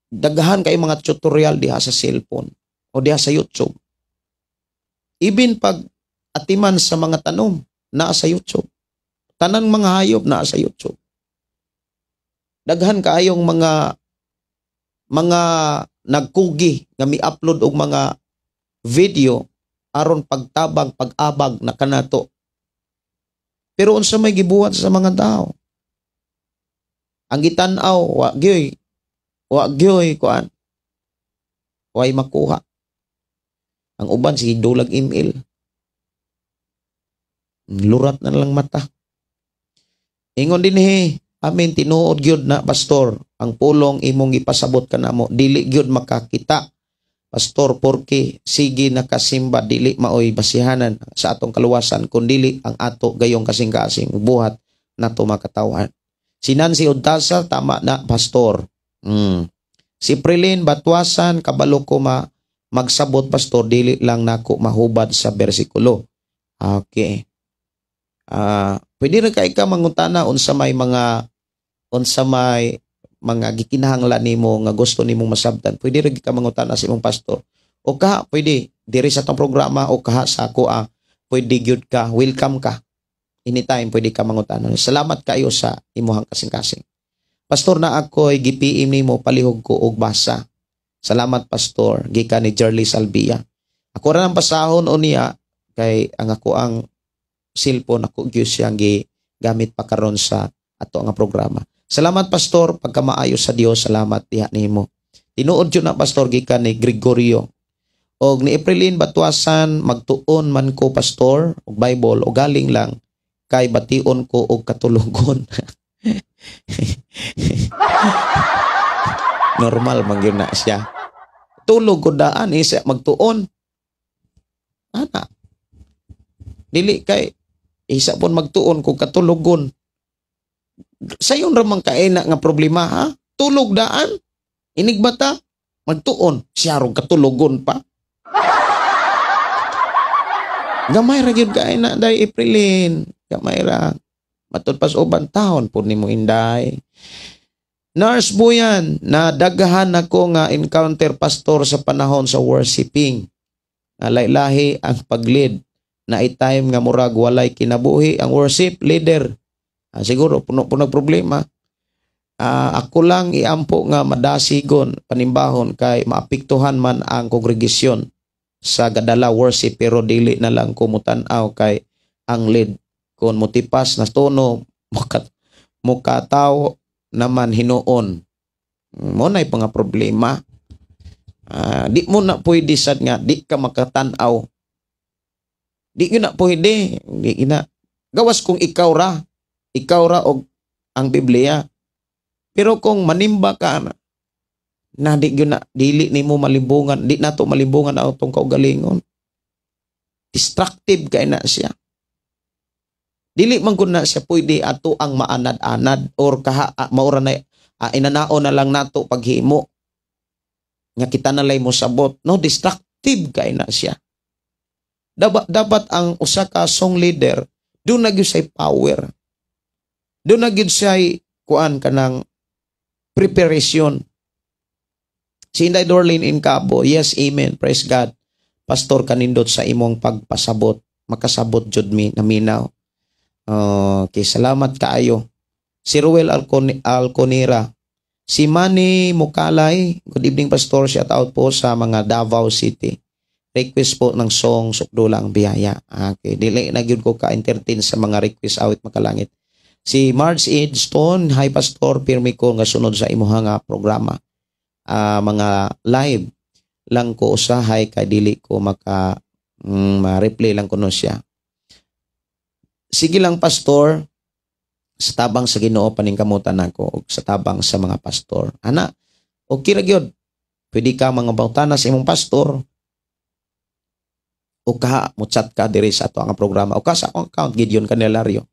daghan kay mga tutorial diha sa cellphone o diha sa YouTube. Even pag atiman sa mga tanom, naa sa YouTube. Tanan mga hayop, naa sa YouTube. Daghan kaayong mga nagkugi nga mi-upload og mga video aron pagtabang, pag-abag na kanato. Pero unsa may gibuhat sa mga tao? Ang gitan-aw, wa gyoy kuan. Way makuha. Ang uban sige dulag email. Lurat na lang mata. Ingon dinhi, amin, tinuod gyud na, Pastor, ang pulong imong gipasabot kanamo, dili gyud makakita, Pastor, porke sige nakasimba, dili maoy basihanan sa atong kaluwasan kun dili ang ato gayong kasing-kasing buhat nato makatawhan. Si Nancy Udasa, tama na, Pastor. Si Prilin Batwasan, kabalo ko magsabot, Pastor, dili lang nako mahubad sa bersikulo. Okay. Pwede ra kay ka mangutana unsa may mga gikinahanglan nimo nga gusto nimong masabtan. Pwede ra ka mangutana sa imong pastor. O kaha pwede diri sa atong programa o kaha sa ako pwede gyud ka, welcome ka. Anytime pwede ka mangutana. Salamat kayo sa imuhang kasing-kasing. Pastor, na ako'y gi-PM nimo, palihog ko og basa. Salamat, Pastor, gikan ni Jerly Salvia. Ako ra nang basahon unya kay ang ako ang cellphone ako gyud siyang gigamit pa karon sa ato nga programa. Salamat, Pastor, pagkamaayo sa Dios, salamat diha nimo. Tinuod jud na, Pastor, gikan ni Gregorio. Og ni Aprilin Batuasan, magtuon man ko, Pastor, og Bible o galing lang kay bation ko og katulogon. Normal man gyud na siya. Tulog ko daan isa magtuon. Ana. Dili kay isa pon magtuon kung katulogon. Sayon ra man kaena nga problema, ha? Tulog daan. Inigbata magtuon siya rong katulogon pa. Gamay ra gyud kay na day Aprilin. Gamay ra. Matud pas uban taon pud nimo, inday. Nurse Buyan, na daghan ako nga encounter, Pastor, sa panahon sa worshiping. Nga lahi ang pag-lead na time nga murag walay kinabuhi ang worship leader. Siguro puno puno problema. Ako lang iampo nga madasigon panimbahon kay maapektuhan man ang kongregasyon sa gadala worship, pero dili na lang ko mutan-aw kay ang lead kon motipas na tono mukataw naman hinuon mo na mga problema. Di mo na pwede sad nga di ka makatan-aw, di yun na pwede, di na. Gawas kung ikaw ra og ang Biblia. Pero kung manimba ka na, na di gyud na dili nimo malibungan, di nato malibungan ang atong kaugalingon. Destructive kay na siya. Dili man gud na siya pwede ato ang maanad-anad or kaha maura na inanaon na lang nato paghimo nga kita na lay mo sabot. No, destructive kay na siya. Dapat ang usa ka song leader duna gyud say power. Duna gyud siya'y kuan, kanang preparation. Si Inday Dorlin in Cabo, "Yes, amen, praise God. Pastor, kanindot sa imong pagpasabot, makasabot jud mi naminaw." Okay, salamat kaayo. Si Ruel Alconira. Si Manny Mukalay, "Good evening, Pastor, shout out po sa mga Davao City. Request po ng song Sukdulang Biyaya." Okay, dili na gyud ko ka-entertain sa mga request, awit makalangit. Si Marge Edstone, "Hi Pastor, pirmi ko nga sunod sa imuha nga programa. Mga live lang ko usahay kay dili ko maka ma-replay lang kuno siya. Sige lang, Pastor, sa tabang sa Ginoo paningkamutan nako ug sa tabang sa mga pastor." Ana, okay ra gyud. Pwede ka mga bawtana sa imong pastor o ka mo chat ka diri sa ato ang programa o ka sa akong account, Gideon Candelario.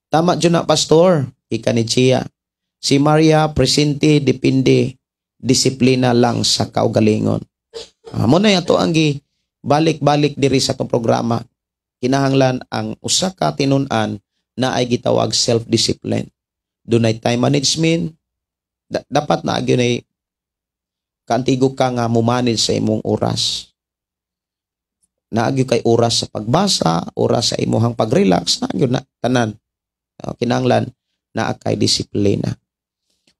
"Tama jud na, Pastor," ika ni Chia. Si Maria Presente, "Depende, disiplina lang sa kaugalingon." Mo na ato ang gi balik-balik diri sa atong programa. Kinahanglan ang usa ka tinun-an na ay gitawag self-discipline. Dunay time management, dapat na gyud ay kaantigo ka nga mo manage sa imong oras. Naa gyud kay oras sa pagbasa, oras sa imuhang pag-relax, naa gyud na tanan. Kinahanglan naa kay disiplina.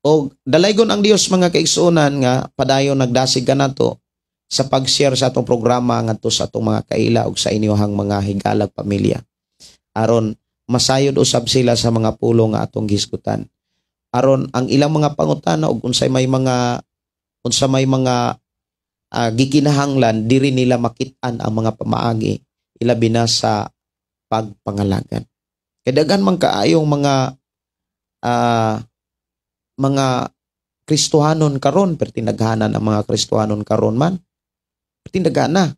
O dalaygon ang Dios, mga kaigsuonan, nga padayon nagdasig kanato sa pag-share sa atong programa ngadto sa atong mga kaila ug sa inyohang mga higalag pamilya. Aron masayod usab sila sa mga pulong nga atong gisgutan. Aron ang ilang mga pangutana ug unsay may mga gikinahanglan, diri nila makit-an ang mga pamaagi, ilabi na sa pagpangalagad. Kay daghan man kaayong mga Kristohanon karon, pero tinaghanan ang mga Kristohanon karon man. Tinagana.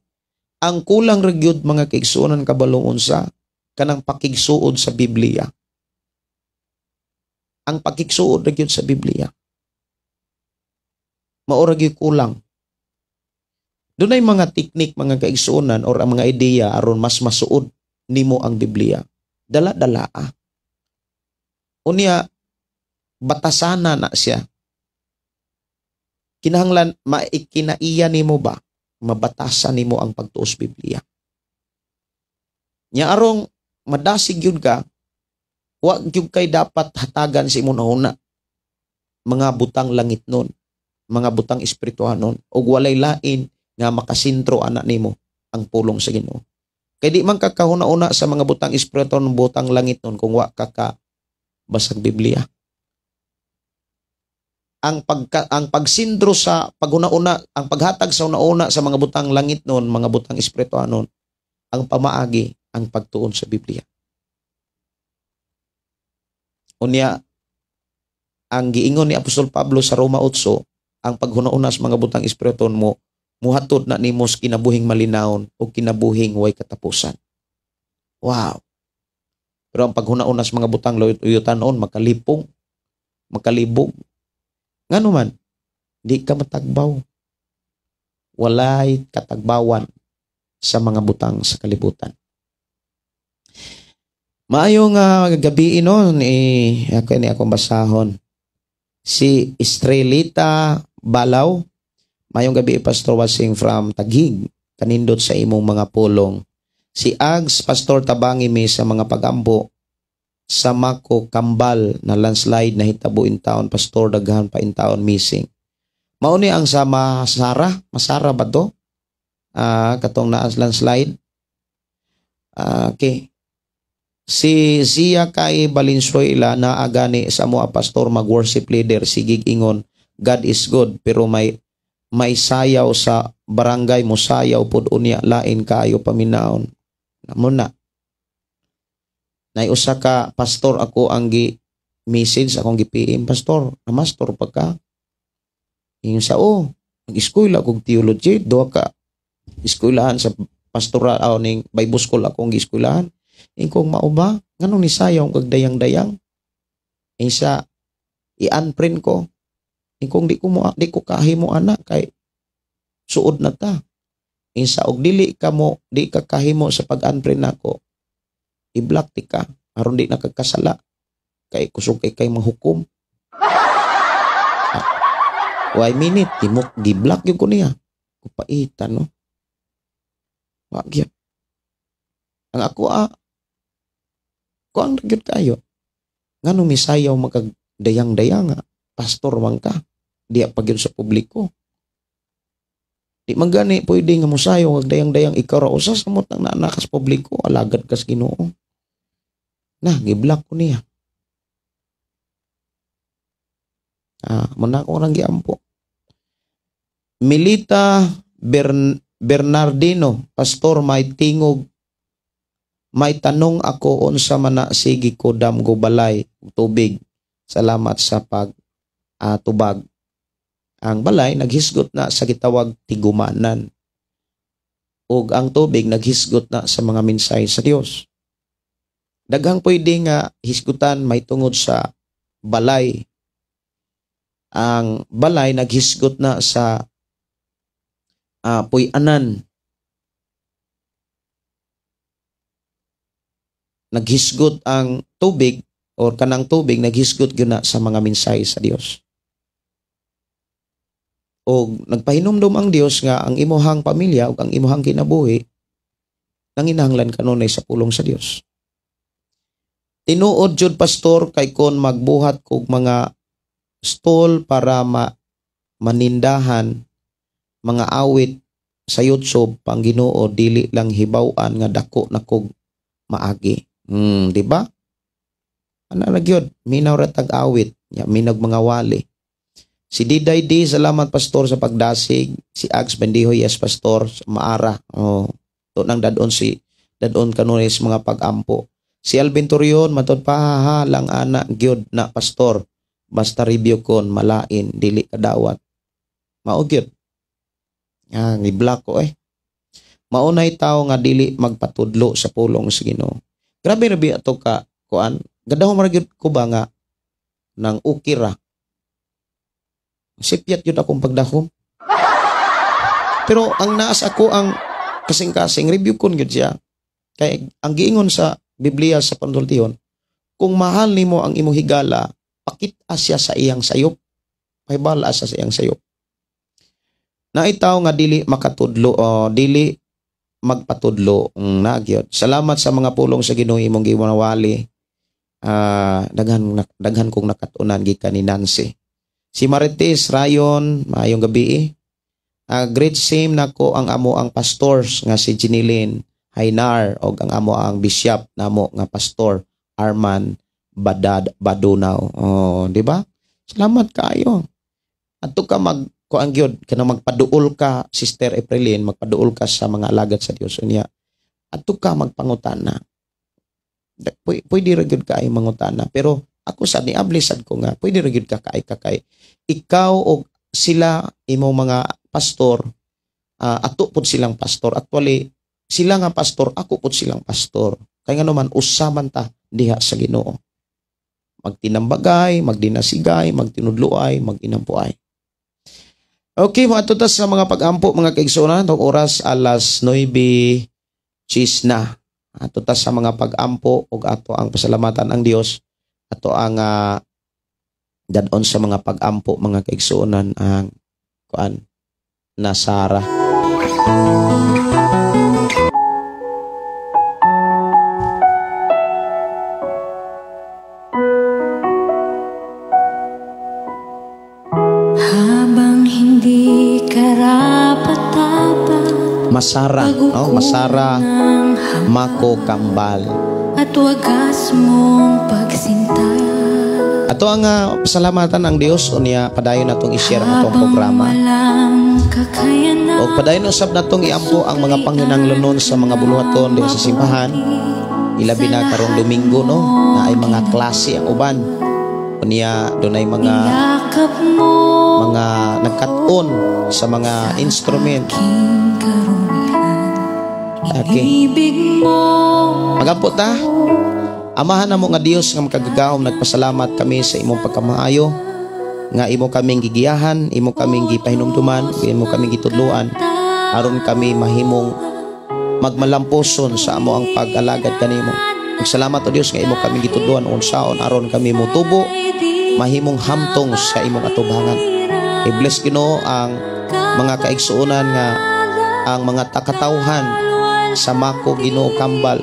Ang kulang ra gyud, mga kaigsuonan, kabalong unsa? Kanang pakigsuod sa Biblia. Ang pakigsuod ra gyud sa Biblia. Mao ra gyud kulang. Dunay mga teknik, mga kaigsuonan, or ang mga ideya aron mas masuod nimo ang Biblia. Dala-dala ah. Unya batasana na siya. Kinahanglan maikinaiya nimo ba? Mabatasan nimo ang pagtuos Biblia. Nya arong madasig yun ka, wa gyud kay dapat hatagan sa imong una mga butang langit nun, mga butang espirituhanon, ug walay lain nga makasentro ana nimo ang pulong sa Ginoo. Kay di man ka kahuna-una sa mga butang espirituhanon, butang langit nun, kung wa ka ka basag Biblia. Ang pagsintro sa paghuna-una, ang paghatag sa una-una sa mga butang langit nun, mga butang espirituhanon, ang pamaagi ang pagtuon sa Biblia. Unya, ang giingon ni Apostol Pablo sa Roma 8, ang paghuna-una sa mga butang espirituhanon mo, muhatod na nimo sa kinabuhing malinawon o kinabuhing way katapusan. Wow. Pero ang paghuna-una sa mga butang uyutanon, makalipong, makalibog. Ngano man, di ka matagbaw. Walay katagbawan sa mga butang sa kalibutan. Maayo nga gabi, no ni ako ni akong basahon. Si Estrelita Balaw, "Mayong gabi, Pastor Wasing from Taguig, kanindot sa imong mga pulong." Si Ags, "Pastor, tabangi mi sa mga pagampo sa Mako Kambal na landslide na hitabo in town, Pastor, daghan pa in town missing." Mao ni ang sa Masara, Masara ba to? Katong na landslide. Okay. Si Zia kay Valenzuela, "Naa gani sa mo, Pastor, mag-worship leader sige ingon God is good, pero may sayaw sa barangay, mo sayaw pod unya, lain kaayo paminaon." Namo na. Nay usa ka pastor ako ang gi message akong gi-PM, pastor, na mastor pa ka. Ingon sa oh, nag-eskwela kog theology, duha ka eskwelahan sa pastoral aw ning Bible school akong gi-eskwelahan. Ingkong mao ba? Nganong nisayaw kag dayang-dayang? Isa i-unfriend ko. Ingkong di ko kahimo ana kay suod na ta. Isa og dili ka mo, di ka kahimo sa pag-unfriend nako. I-block ti ka aron di nakakasala kay kusog kay manghukom. Why minute timok gi-block gyud ko niya. Kupaitan no. Wa gyud. Ang ako kuang gyud kayo. Nganong misayaw magkag dayang-dayang nga pastor man ka diya pa gyud sa publiko. Di man gani pwede nga mosayaw kag dayang-dayang ikaw ra usa sa samot nang naa ka sa publiko, alagad ka sa Ginoo. Na gi-block ko niya. Muna ko rang giampo. Milita Bernardino, pastor may tingog may tanong ako unsa man na sige ko damgo balay tubig. Salamat sa pag tubag. Ang balay naghisgot na sa gitawag tigumanan. Ug ang tubig naghisgot na sa mga mensahe sa Dios. Daghang pwede nga hisgutan may tungod sa balay. Ang balay naghisgot na sa puy-anan. Naghisgot ang tubig or kanang tubig naghisgot gyud na sa mga mensahe sa Dios. Og nagpahinumdum ang Dios nga ang imuhang pamilya ug ang imuhang kinabuhi nanginahanglan kanunay sa pulong sa Dios. Tinuod jud pastor kay kon magbuhat kog mga stall para manindahan mga awit sa YouTube pang Ginoo dili lang hibaw-an nga dako na kog maagi. Di ba? Ana ra gyud, minaw ra tag awit, nya minag mga wali. Si Diday D, salamat pastor sa pagdasig. Si Ags Bendiho, yes pastor, maara. Oh, to nang dadon si dadon kanunay sa mga pagampo. Si Alvin Torion, matod pa ha lang ana gyud na pastor. Basta review kon malain dili kadawat. Mao gyud. Ah, ni-block ko eh. Maunay tao nga dili magpatudlo sa pulong sa Ginoo. Grabe ra biya to ka kuan. Gadahom ra gyud ko ba nga nang ukira. Sipyat yun akong pagdahom. Pero ang naas ako ang kasing-kasing review kon gyud siya. Kay ang giingon sa Biblia sa panultihon, kung mahal nimo ang imong higala, pakita siya sa iyang sayop. Pahibala siya sa iyang sayop. Naitaw nga dili makatudlo, dili magpatudlo nagyod. Salamat sa mga pulong sa Ginoo imong giwawali. Daghan kong nakatunan gikan ni Nancy. Si Marites Rayon, maayong gabi. Great same nako ang amo ang pastors nga si Jinilin Hainar og ang amo ang bishop namo nga pastor Arman Badad Badunaw. Oh, di ba? Salamat kaayo. Adto ka mag kuan gyud kana magpaduol ka Sister Aprilin, magpaduol ka sa mga alagad sa Dios unya. Adto ka magpangutana. Pwede ra gyud kaayo mangutana, pero ako sad ni abli sad ko nga pwede ra gyud ka kaay kakay ikaw og sila imong mga pastor, ato pud silang pastor. Actually sila nga pastor, ako pud silang pastor. Kay ngano man usa man ta diha sa Ginoo. Magtinambagay, magdinasigay, magtinudloay, maginampuay. Okay, moadto ta sa mga pag-ampo mga kaigsuonan. Tong oras alas 9:00 na. Adto ta sa mga pag-ampo ug ato ang pasalamatan ang Dios. Ato ang dadon sa mga pag-ampo mga kaigsuonan ang kuan Nasara. Habang hindi karapat-dapat Masara, oh, Masara Mako Kambal. At wagas mong pagsinta. Ato ang pasalamatan ang Dios unya padayon natong i-share ang atong programa. O padayon usab natong iampo ang mga panghinanglanon sa mga buluhaton diha sa simbahan. Ilabi na karong Domingo, no, na ay mga klase ang uban. Unya dunay mga Yakap mo mga nagkat-on sa mga instrument. Aking karumihan. Okay. Inibig mo. Magampo ta. Amahan namo nga Dios nga makagagahom, nagpasalamat kami sa imong pagkamaayo nga imo kaming gigiyahan, imo kaming gipahinumduman, imo kaming gitudloan aron kami mahimong magmalamposon sa amo ang pag-alagad kanimo. Salamat, o Dios, nga imo kaming gitudloan unsaon aron kami motubo, mahimong hamtong sa imong atubangan. I-bless, Ginoo, ang mga kaigsuonan nga ang mga takatawhan sa Mako, Ginoo, Kambal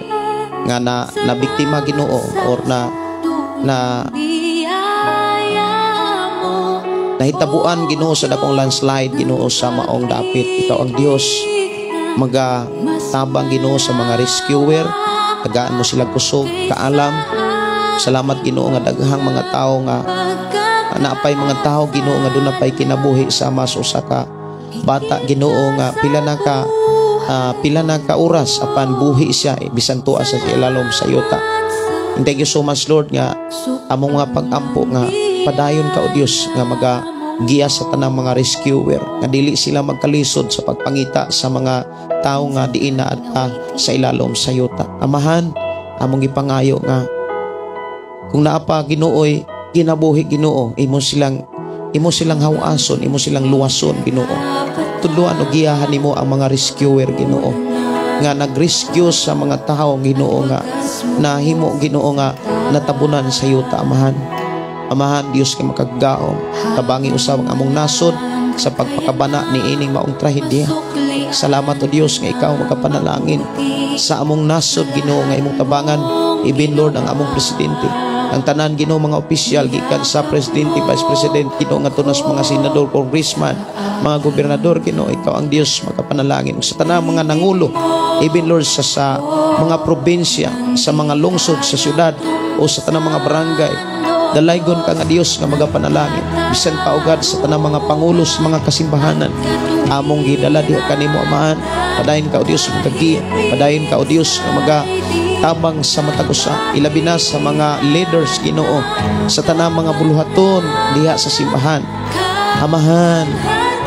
nga na nabiktima, Ginoo, or na na Biyaya mo. Nahitabuan, Ginoo, sa dakong landslide, Ginoo, sa maong dapit. Ikaw ang Dios maga tabang, Ginoo, sa mga rescuer. Tagaan mo sila kusog, kaalam. Salamat, Ginoo, nga daghang mga tao nga naapay mga tao, Ginoo, nga doon napay kinabuhi sama sa usa ka bata, Ginoo, nga pila na ka oras apan buhi siya eh, bisan tuwa sa ilalom sa yuta. And thank you so much, Lord, nga among mga pag-ampo nga padayon ka, O Dios, nga maga giya sa tanang mga rescuer nga dili sila magkalisod sa pagpangita sa mga tao nga diin na at sa ilalom sa yuta. Amahan, among gipangayo nga kung naa pa, Ginooy kinabuhi, Ginoo, imo silang hawason, imo silang luwason, Ginoo. Tudluan o giyahan nimo ang mga rescuer, Ginoo, nga nag-rescue sa mga tao, Ginoo, nga nahimo, Ginoo, nga natabunan sa yuta. Amahan. Amahan Dios nga makagagahom, tabangi usab ang among nasod sa pagpakabana ni ining maong trahedya. Salamat, O Dios, nga ikaw magapanalangin sa among nasod, Ginoo, nga imong tabangan, even, Lord, ang among presidente. Ang tanan, Ginoo, mga opisyal gikan sa presidente, vice president, Ginoo, nga tunas mga senador, congressman, mga gobernador, Ginoo, ikaw ang Dios makapanalangin sa tanang mga nangulo, even, Lord, sa mga probinsya, sa mga lungsod, sa syudad o sa tanang mga barangay. Dalaygon ka nga Dios nga magapanalangin. Bisan pa ugad sa tanang mga pangulo sa mga kasimbahanan. Among gidala diha kanimo, Amahan. Padayon ka, O Dios, magagiya. Padayon ka, O Dios, nga maga tabang sa matag usa, ilabi na sa mga leaders, Ginoo, sa tanang mga buluhaton diha sa simbahan. Amahan,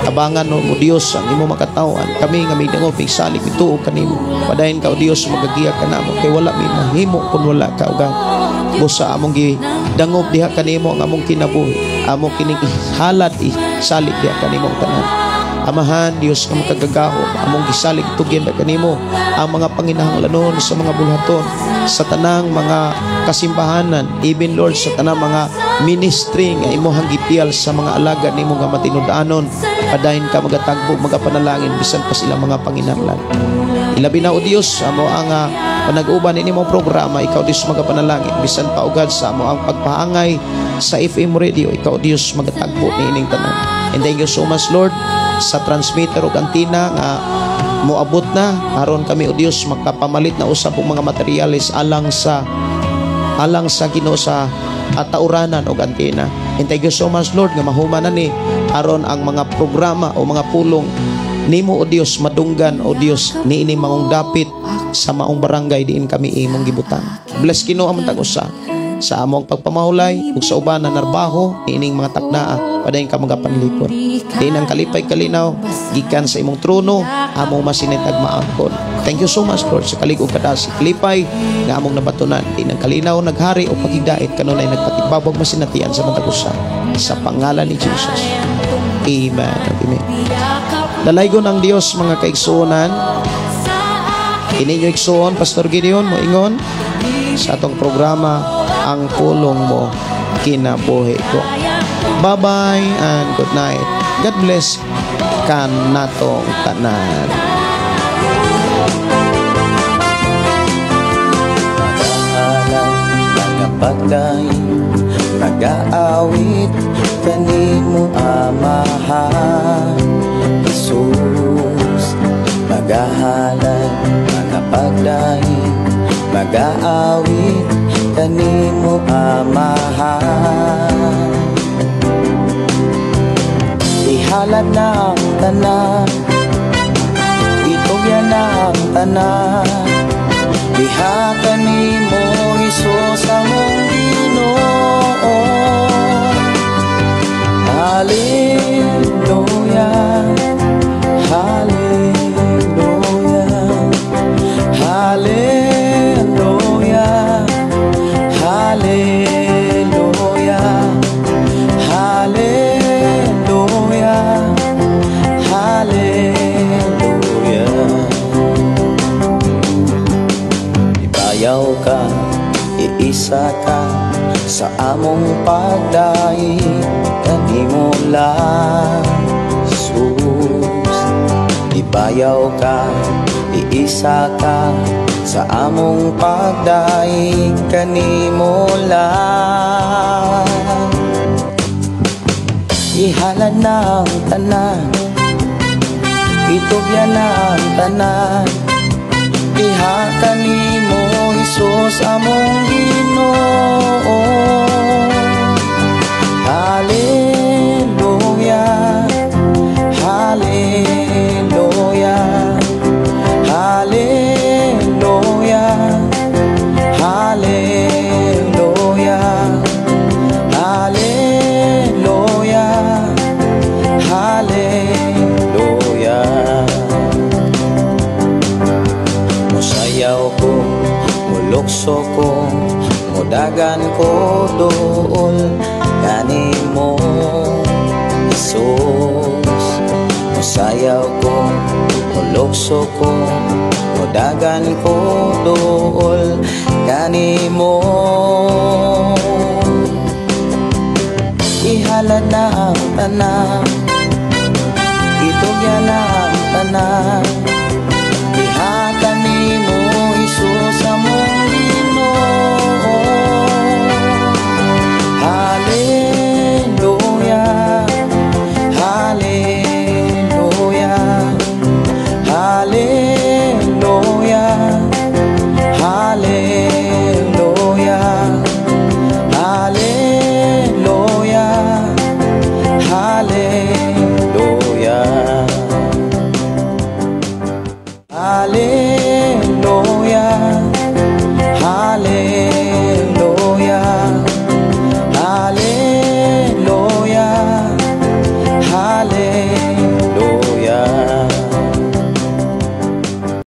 tabangan mo, Dios, ang imo makatawan. Kami nga may dangop, salig mituo kanimo. Padayon ka, O Dios, magagiya kanamo kay wala mi mahimo kun wala ka, O God. Busa among gidangop diha kanimo ang among kinabuhi. Amo kining ihalad, isalig diha kanimo ang tanan. Amahan, Dios nga makagagahom, among gisalig tugyan na kanimo ang mga panginahanglanon sa mga bulhaton, sa tanang mga kasimbahanan, even, Lord, sa tanang mga ministry nga imuhang gipiyal sa mga alagad nimo nga matinud-anon. Padayon ka magatagbo, magapanalangin bisan pa sila mga panginahanglan. Ilabi na, O Dios, amo ang panag-uban ini mong programa, ikaw, Dios, magapanalangin bisan pa ugad sa amo ang pagpaangay sa FM radio, ikaw, Dios, magatagbo niining tanan. And thank you so much, Lord, sa transmitter ug antenna nga moabot na aron kami, O Dios, makapamalit na usab og mga materyales alang sa, Ginoo, sa tauranan og antena. And thank you so much, Lord, nga mahuman na ni aron ang mga programa o mga pulong nimo, O Dios, madunggan, O Dios, niini maong dapit sa maong barangay diin kami imong gibutang. Bless, Ginoo, ang matag usa sa among pagpamahulay ug sa uban na narbaho niining mga taknaa. Padayon ka magapanlipod diin ang kalipay kalinaw gikan sa imong trono among masinitag maangkon. Thank you so much, Lord, sa kalig ug kadasig kalipay nga among nabatunan diin ang kalinaw naghari o pagigdait kanunay nagpatigbabog masinatian sa matag usa sa pangalan ni Jesus. Amen. Amen. Dalaygon ang Dios, mga kaigsuonan. Ininyo igsuon, Pastor Gideon, moingon sa atong programa, Ang Pulong Mo Kinabuhi Ko. Bye-bye and good night. God bless kanatong tanan. Magahalay, magapagdaing, magaawit kanimo, Amahan Jesus. Magahalay, magapagdaing, magaawit kanimo, Amahan. Ihalad na ang tanan, itugyan na ang tanan diha kanimo. Iisa ka sa among pagdaig kanimo lang, Jesus. Ibayaw ka, iisa ka sa among pagdaig kanimo lang. Ihalad na ang tanan, itugyan na ang tanan, diha kanimo, Hesus, among Ginoo. Hallelujah, Hallelujah, Hallelujah, Hallelujah, Hallelujah, Hallelujah. Musayaw ko, mulukso ko, mudagan ko duol kanimo, Jesus. Musayaw ko, mulukso ko, mudagan ko duol kanimo. Ihalad na ang tanan, itugyan na.